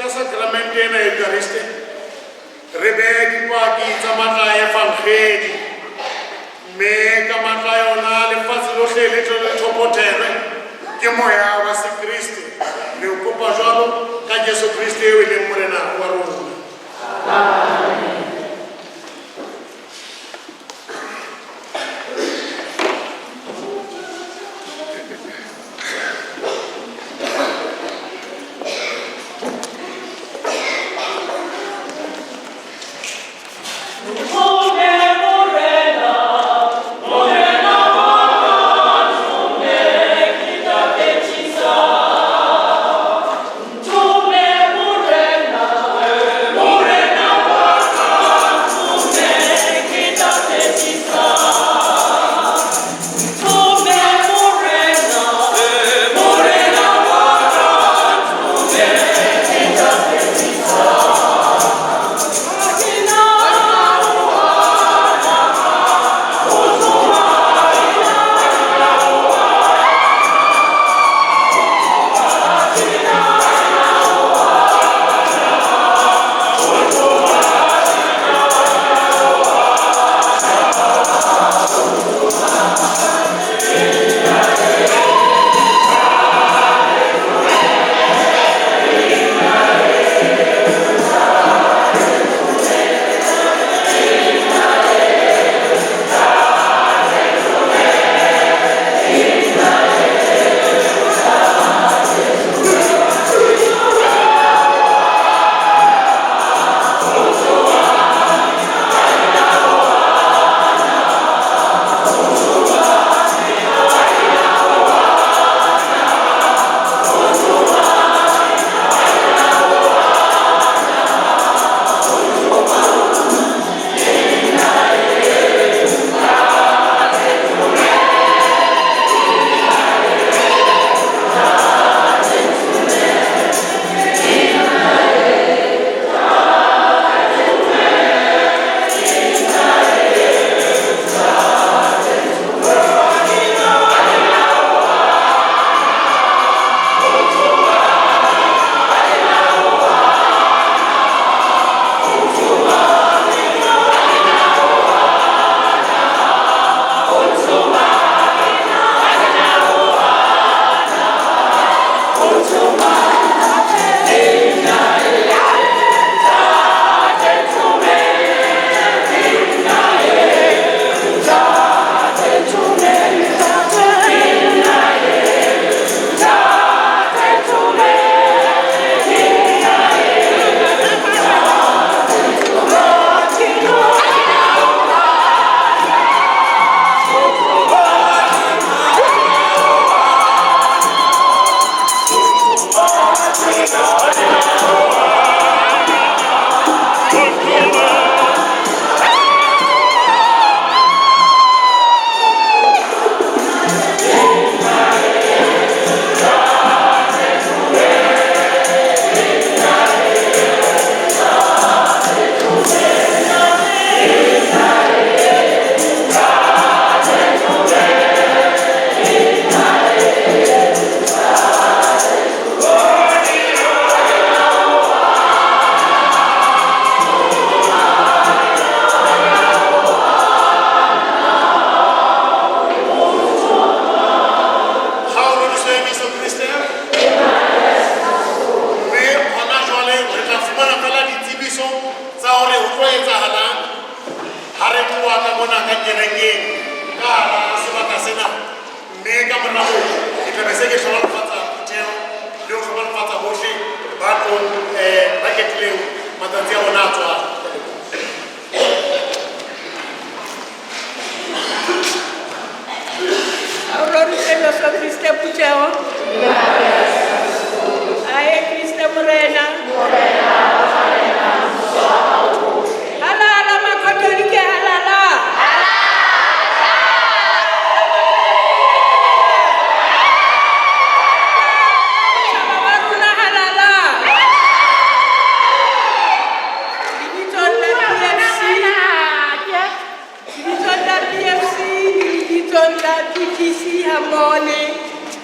S2: ka sakramente ena ya Eukariste, re be dipaki tsa matla a Evangeli, mme ka matla a yona lefatshe lohle le tle le thopothelwe ke moya wa Sekreste. Re o kopa jwalo ka Jesu Kreste eo e leng Morena wa rona.
S5: Amen.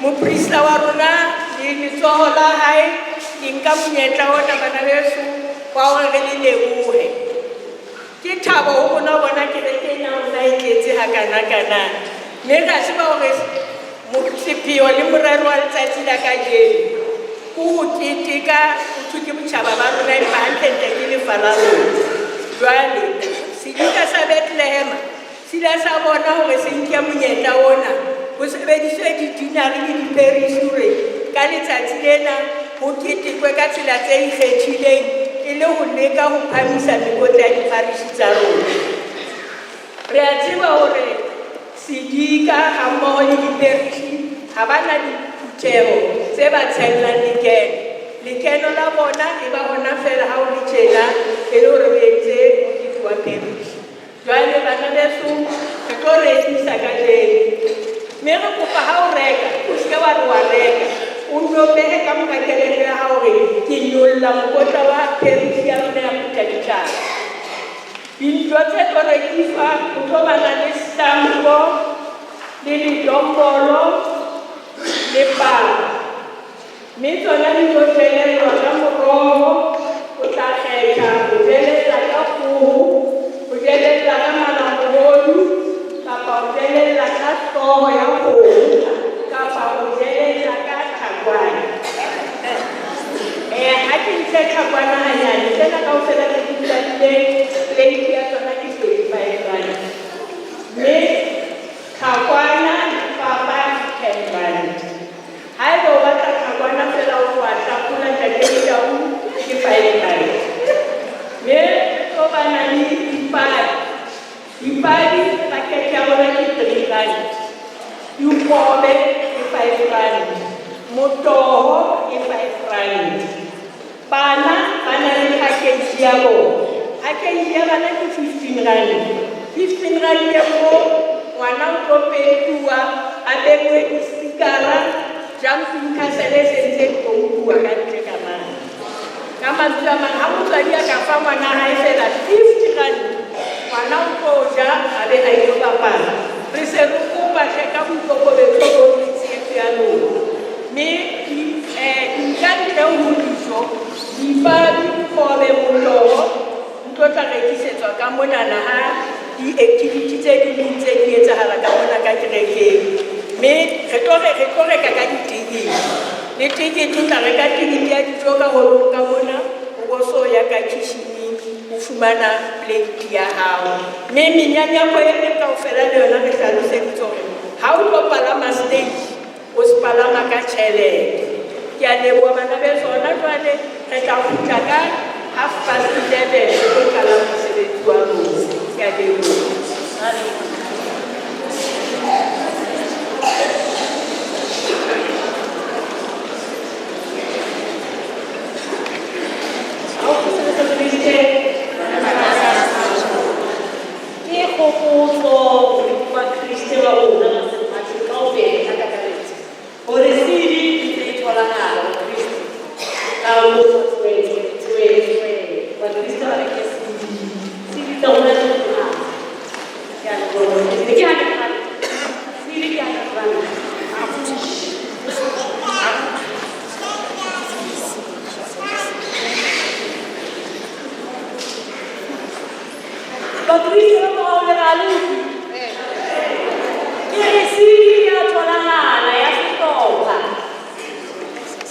S6: Moprista wa rona Letsoho la hae, ke nka monyetla ona bana beso wa hore re le lebohe. Ke thabo ho rona ho bona kereke ena ya rona e tletse hakana-kana. Mme re a tseba hore sepheo le morero wa letsatsi la kajeno ke ho keteka ho thwe ke botjhaba ba rona empa hantlentle ke lefa la rona. Jwale sedika sa Bethlehema se ile sa bona hore se nke monyetla ona ho sebediswe di-dinari le di-parish hore ka letsatsi lena ho ketekwe ka tsela tse ikgethileng e le ho leka ho phahamisa mekotla ya di-parish tsa rona. Re a tseba hore sedika hammoho le di-parish ha ba na diphutheho tse ba tshellang lekeno. Lekeno la bona e ba hona feela ha o le tjena e le hore o entse mokete wa parish. Jwale bana beso re tlo rekisa kajeno. Mme re kopa ha o reka, o seke wa re wa reka. O nno behe ka mora kelello ya hao hore ke nyolla mokotla wa parish ya rona ya Phuthaditjhaba. Dintho tse tlo rekiswa ho tlo bana le stampo le ledombolo le papa. Mme tsona di tlo jelellwa ka moroho, o tla kgetha ho jelella ka kgoho, ho jelella ka malamohodu, kapa ho jelella ka hlooho ya kgomo, kapa ho jelella ka tlhakwana. Ha ke ntshe tlhakwana hanyane, tsena kaofela tse ke di badileng, plate ya tsona ke 25 rand. Mme tlhakwana le papa ke 10 rand. Haeba o batla tlhakwana feela o wa hlakola ntate Tau ke 5 rand. Mme re tlo bana le dipabi. Dipabi packet ya bona ke 3 rand. Dikgobe ke 5 rand. Motoho ke 5 rand. Bana ba na le package ya bona. Package ya bana ke 15 rand. 15 rand e mo ngwana o tlo pentuwa, a bewe di-stickera, jumping castle e sentse e pompuwa ka ntle ka mane. Ka mantswe a mang, ha motswadi a ka fa ngwana hae feela 50 rand, ngwana o tlo ja a be a ilo bapala. Re se re kopa hle ka boikokobetso bo le tshehetso ya lona. Mme nka ntle ho dijo, dipabi, dikgobe, motoho, di tlo tla rekisetswa ka monana ha di-activity tse ding tse di etsahala ka mona ka kerekeng. Mme re tlo reka ka ditekete. Le tekete o tla reka tekete ya dijo ka holong ka mona, o bo so ya ka kitchening o fumana plate ya hao. Mme menyanyako e meng kaofela le yona re hlaloseditse hore ha o tlo palama stage, o se palama ka tjhelete. Ke a leboha bana beso, hona jwale re tla kgutla ka 11:30 re tlo qala mosebetsi wa rona. Ke a leboha.
S7: Ke kgopotso Bakreste ba rona ba selefatshe kaofela ka kakaretso hore CD e ntse e tholahala Bakreste ka kopo tswetswe tswetswe Bakreste ba reke CD. CD tsa rona di tholahala. Ke a leboha. Ke 100 rand. CD ke 100 rand. Bakreste ba morao le ra le utlwe? Ke re CD ya tholahala ya sehlopha.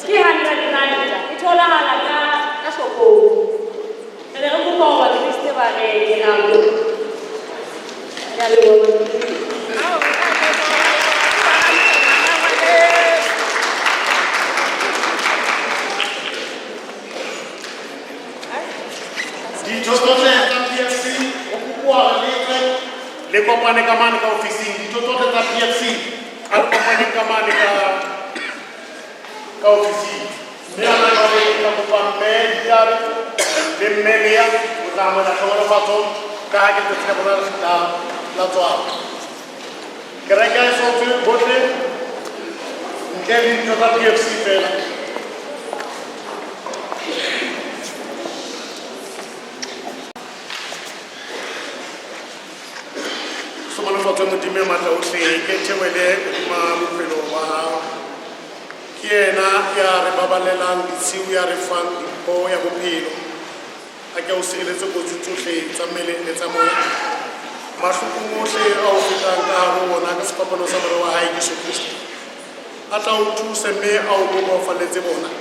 S7: Ke 100 rand. E tholahala ka shopong. Re ne re kopa hore Bakreste ba reke haholo. Ke a leboha Bakreste.
S1: Ditho tsohle tsa PFC ho kopuwa hore le tle le kopane ka mane ka ofising. Ditho tsohle tsa PFC a re kopaneng ka mane ka ofising. Mme hona jwale ke tla kopa mme Ditare le mme Lea ho tla amohela tlhohonolofatso ka ha ke letsatsi la bona la tswalo. Kereke ha e so tswe bohle ntle le ditho tsa PFC feela. Hlohonolofatso ya Modimo ya matla ohle e theohele hodima bophelo ba hao.
S2: Ke yena ya re baballelang ditshiu, ya re fang dimpho ya bophelo. A ke o sireletse kotsi tsohle tsa mmele le tsa moya. Mahlokong ohle a o fetang ka hare ho ona ka sefapano sa Mora wa hae Jesu Kriste. A tla o thuse mme a o bobofaletse bona,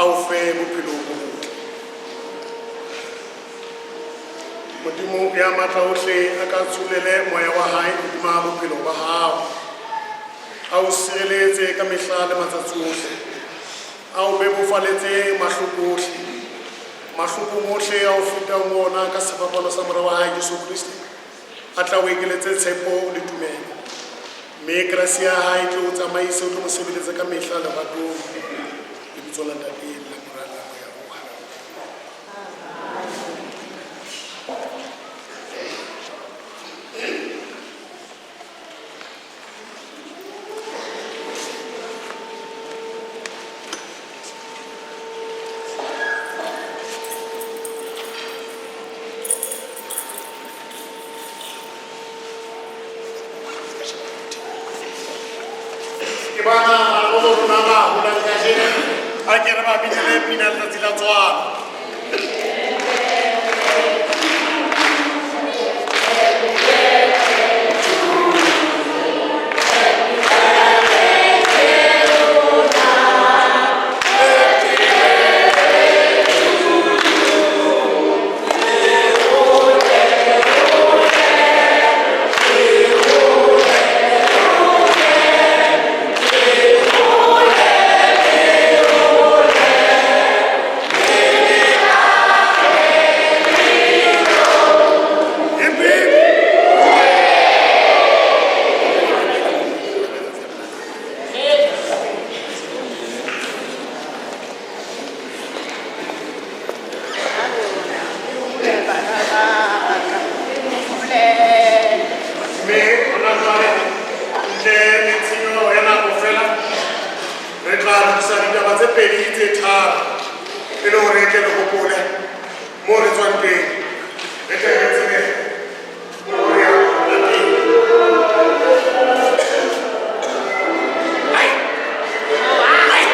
S2: a o fe bophelo bo botle. Modimo ya matla ohle a ka tsholele moya wa hae hodima bophelo ba hao. A o sireletse ka mehla le matsatsi ohle. A o bebofaletse mahloko ohle. Mahlokong ohle a o fetang ho ona ka sefapano sa Mora wa hae Jesu Kriste. A tla o ekeletse tshepo le tumelo. Mme grasi ya hae e tle o tsamaise, o tlo mo sebeletsa ka mehla leratong. Lebitsong la Ntate le la Mora le la Moya o Halalelang. Ke bana bana ba rona ba holang kajeno, a ke re ba binele pina letsatsi la tswalo. Hip, hip. Mme hona jwale, ntle le tshenyo ya nako fela, re tla lokisa ditaba tse pedi tse tharo e le hore tle le hopole moo re tswang teng, re tle re tsebe moo re yang hona teng. Ai! Ai!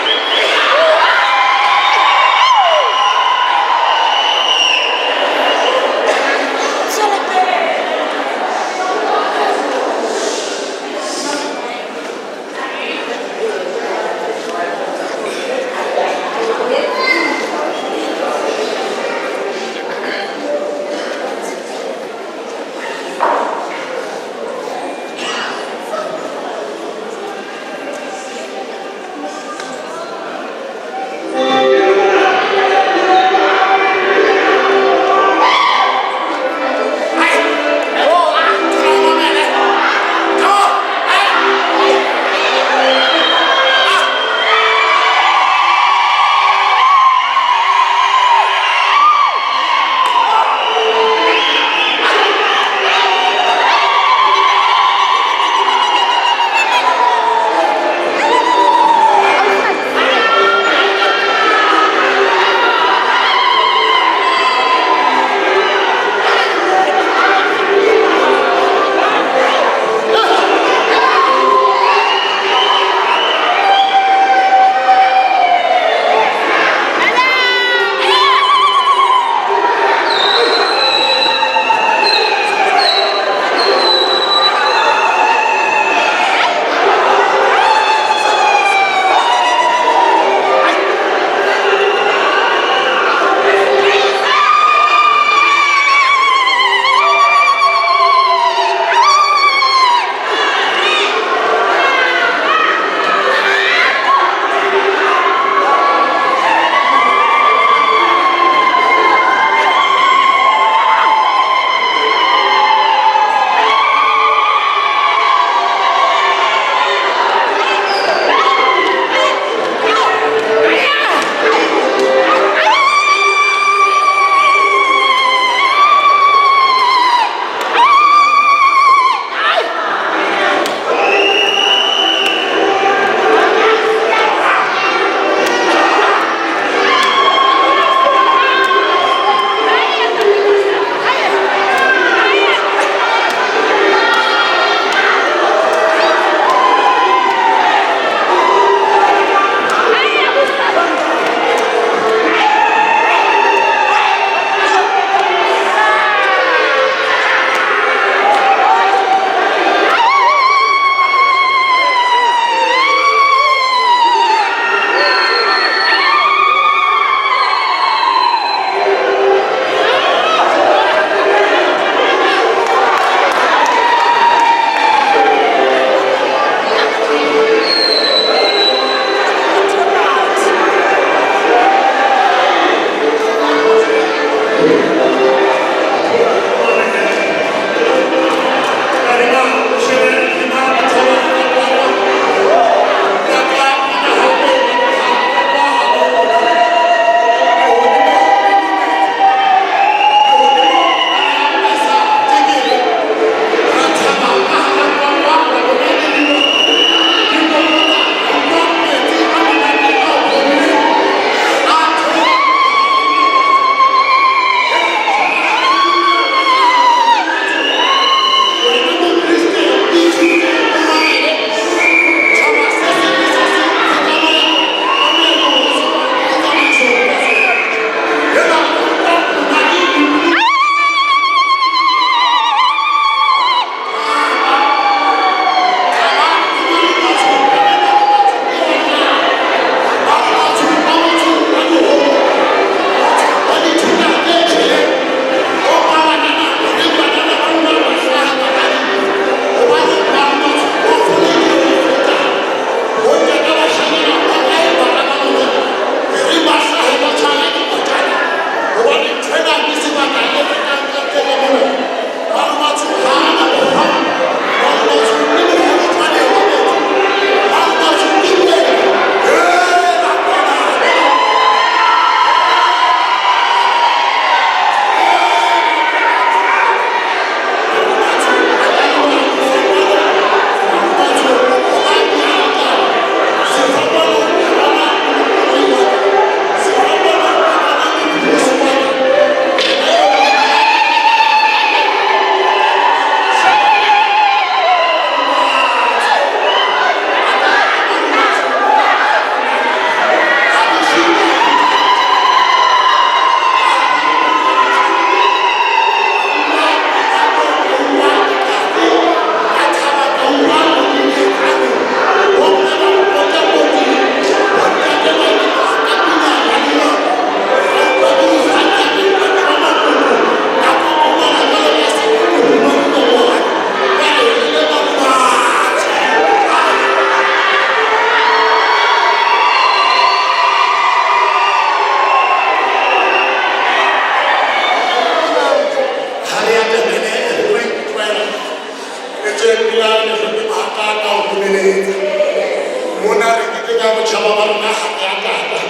S1: Botjhaba ba rona ha re a tata.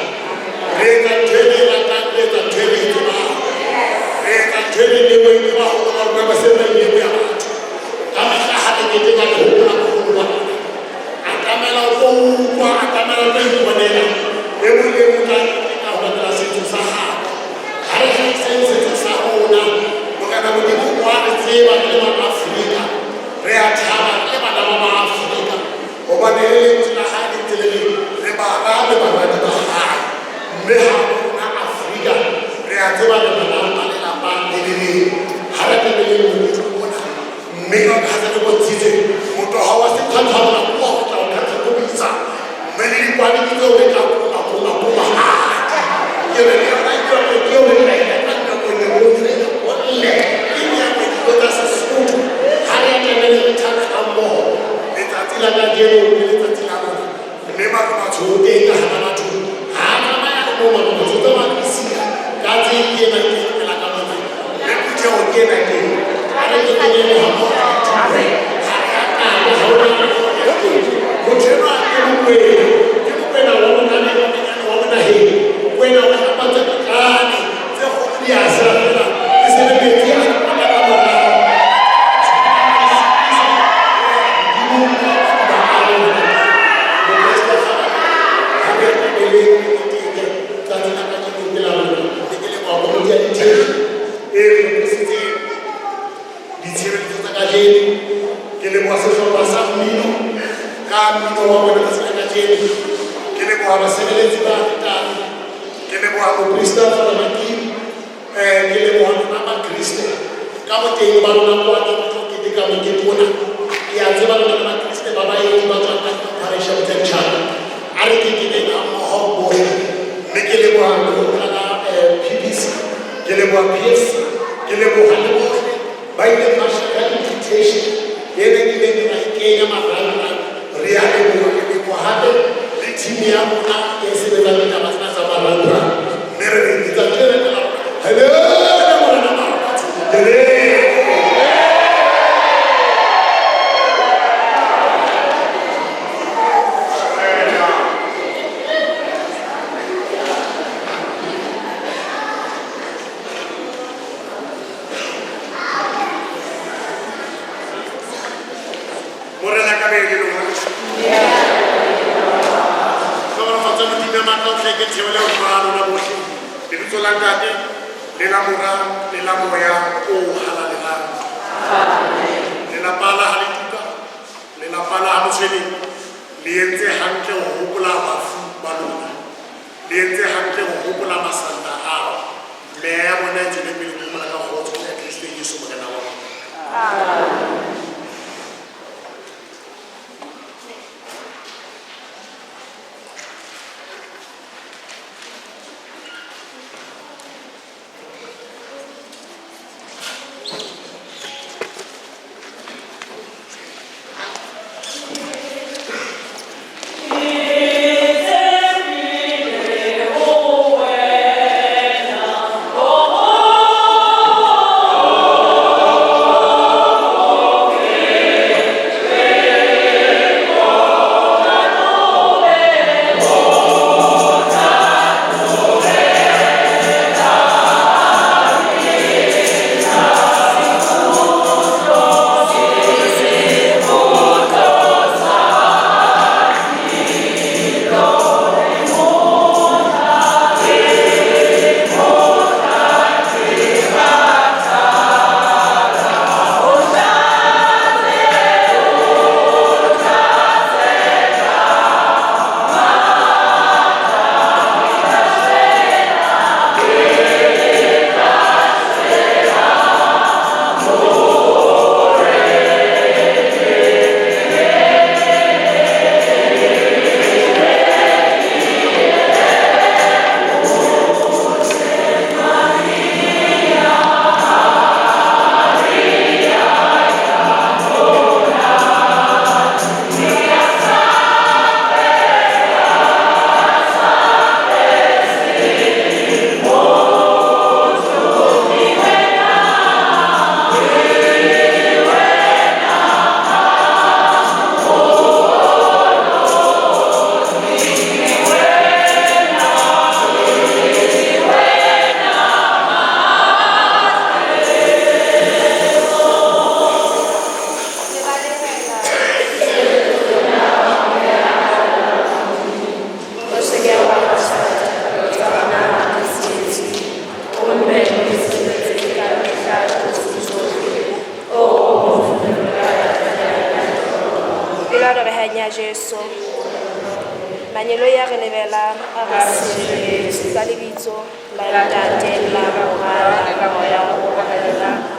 S1: Re etsa ntho e re e ratang, re etsa ntho e re e tsebang. Re etsa ntho e re neuweng ke baholo ba rona ba se ba ile boya batho. Ka mehla ha re keteka re hopola baholo ba rona. Atamela o tlo utlwa, atamela o tlo iponela. E mong le e mong o tla keteka ho latela setso sa habo. Ha re hlahiseng setso sa rona. Morena Modimo o a re tseba re le Maafrika. Re a thaba re le bana ba Maafrika hobane le lentswe la hae le ntse le re re bara le baradi ba hae. Mme habo rona Afrika re a tseba re bana ba lelapa le le leng. Ha re tebeleng mokete ona. Mme jwalo ka ha se re bontshitse, motoho wa sethathamana ke wa ho tla o thathatobisa. Mme le dikwadi ke tseo re tla koma, koma, koma hadi. Ke re le yona ke yona ke eo re tla e reka nako e le nngwe, re e bolle. Ke meetlo dijo tsa Sesotho. Ha re atamele re thabe hammoho. Letsatsi la kajeno ke letsatsi la rona. Mme Maromatsho o teng ka hara batho. Ha a tsamaya le moo Maromatsho, o tsamaya le Sia. Katse ke ena ke epela ka mona. Mme phutheho ke ena ke. Ha re ketekeng hammoho re thabe. Ha re a tata, ha hona motho enwa ke Mokwena. Ke Mokwena wa monane wa menyane wa monaheng. Mokwena o hlapa tse potlane, tse kgolo di a sela fela. E se le metsi a pota ka morao. Ditshebeletso tsa kajeno ke leboha sehlopha sa mmino ka mmino wa bona tsatsi la kajeno. Ke leboha basebeletsi ba aletare, ke leboha moprista Father Makini, ke leboha lona Bakriste ka boteng ba lona kwano re tlo keteka mokete ona. Ke a tseba lona le Bakriste ba baeti ba tswang ka parish ya Motsekshana. A re ketekeng hammoho bohle. Mme ke leboha lekgotla la PPC, ke leboha PFC, ke leboha le bohle ba ileng ba shera invitation e ne ke ileng ra e kenya marangrang. Re a leboha, re leboha hape le team ya rona e sebetsang ditaba tsena tsa marangrang. Mme re re letsatsi le reng la rona, helele Morena Marobatho, helele.
S2: Morena ka be le lona.
S1: Hlohonolofatsa Modimo ya matla ohle ke theole hodima ha lona bohle.
S2: Lebitso la Ntate, le la Mora, le la Moya o Halalelang. Lelapa la ha Letuka, lelapa la ha Motshweneng, le entse hantle ho hopola bafu ba lona. Le entse hantle ho hopola masalla ao. Meya ya bona e tswele pele ho phomola ka kgotso ka Kriste Jesu Morena wa rona.
S5: Amen.
S3: ya Jesu. Mangeloi a re lebelang a re sireletse ka lebitso la Ntate, la Mora, la Moya o Halalelang.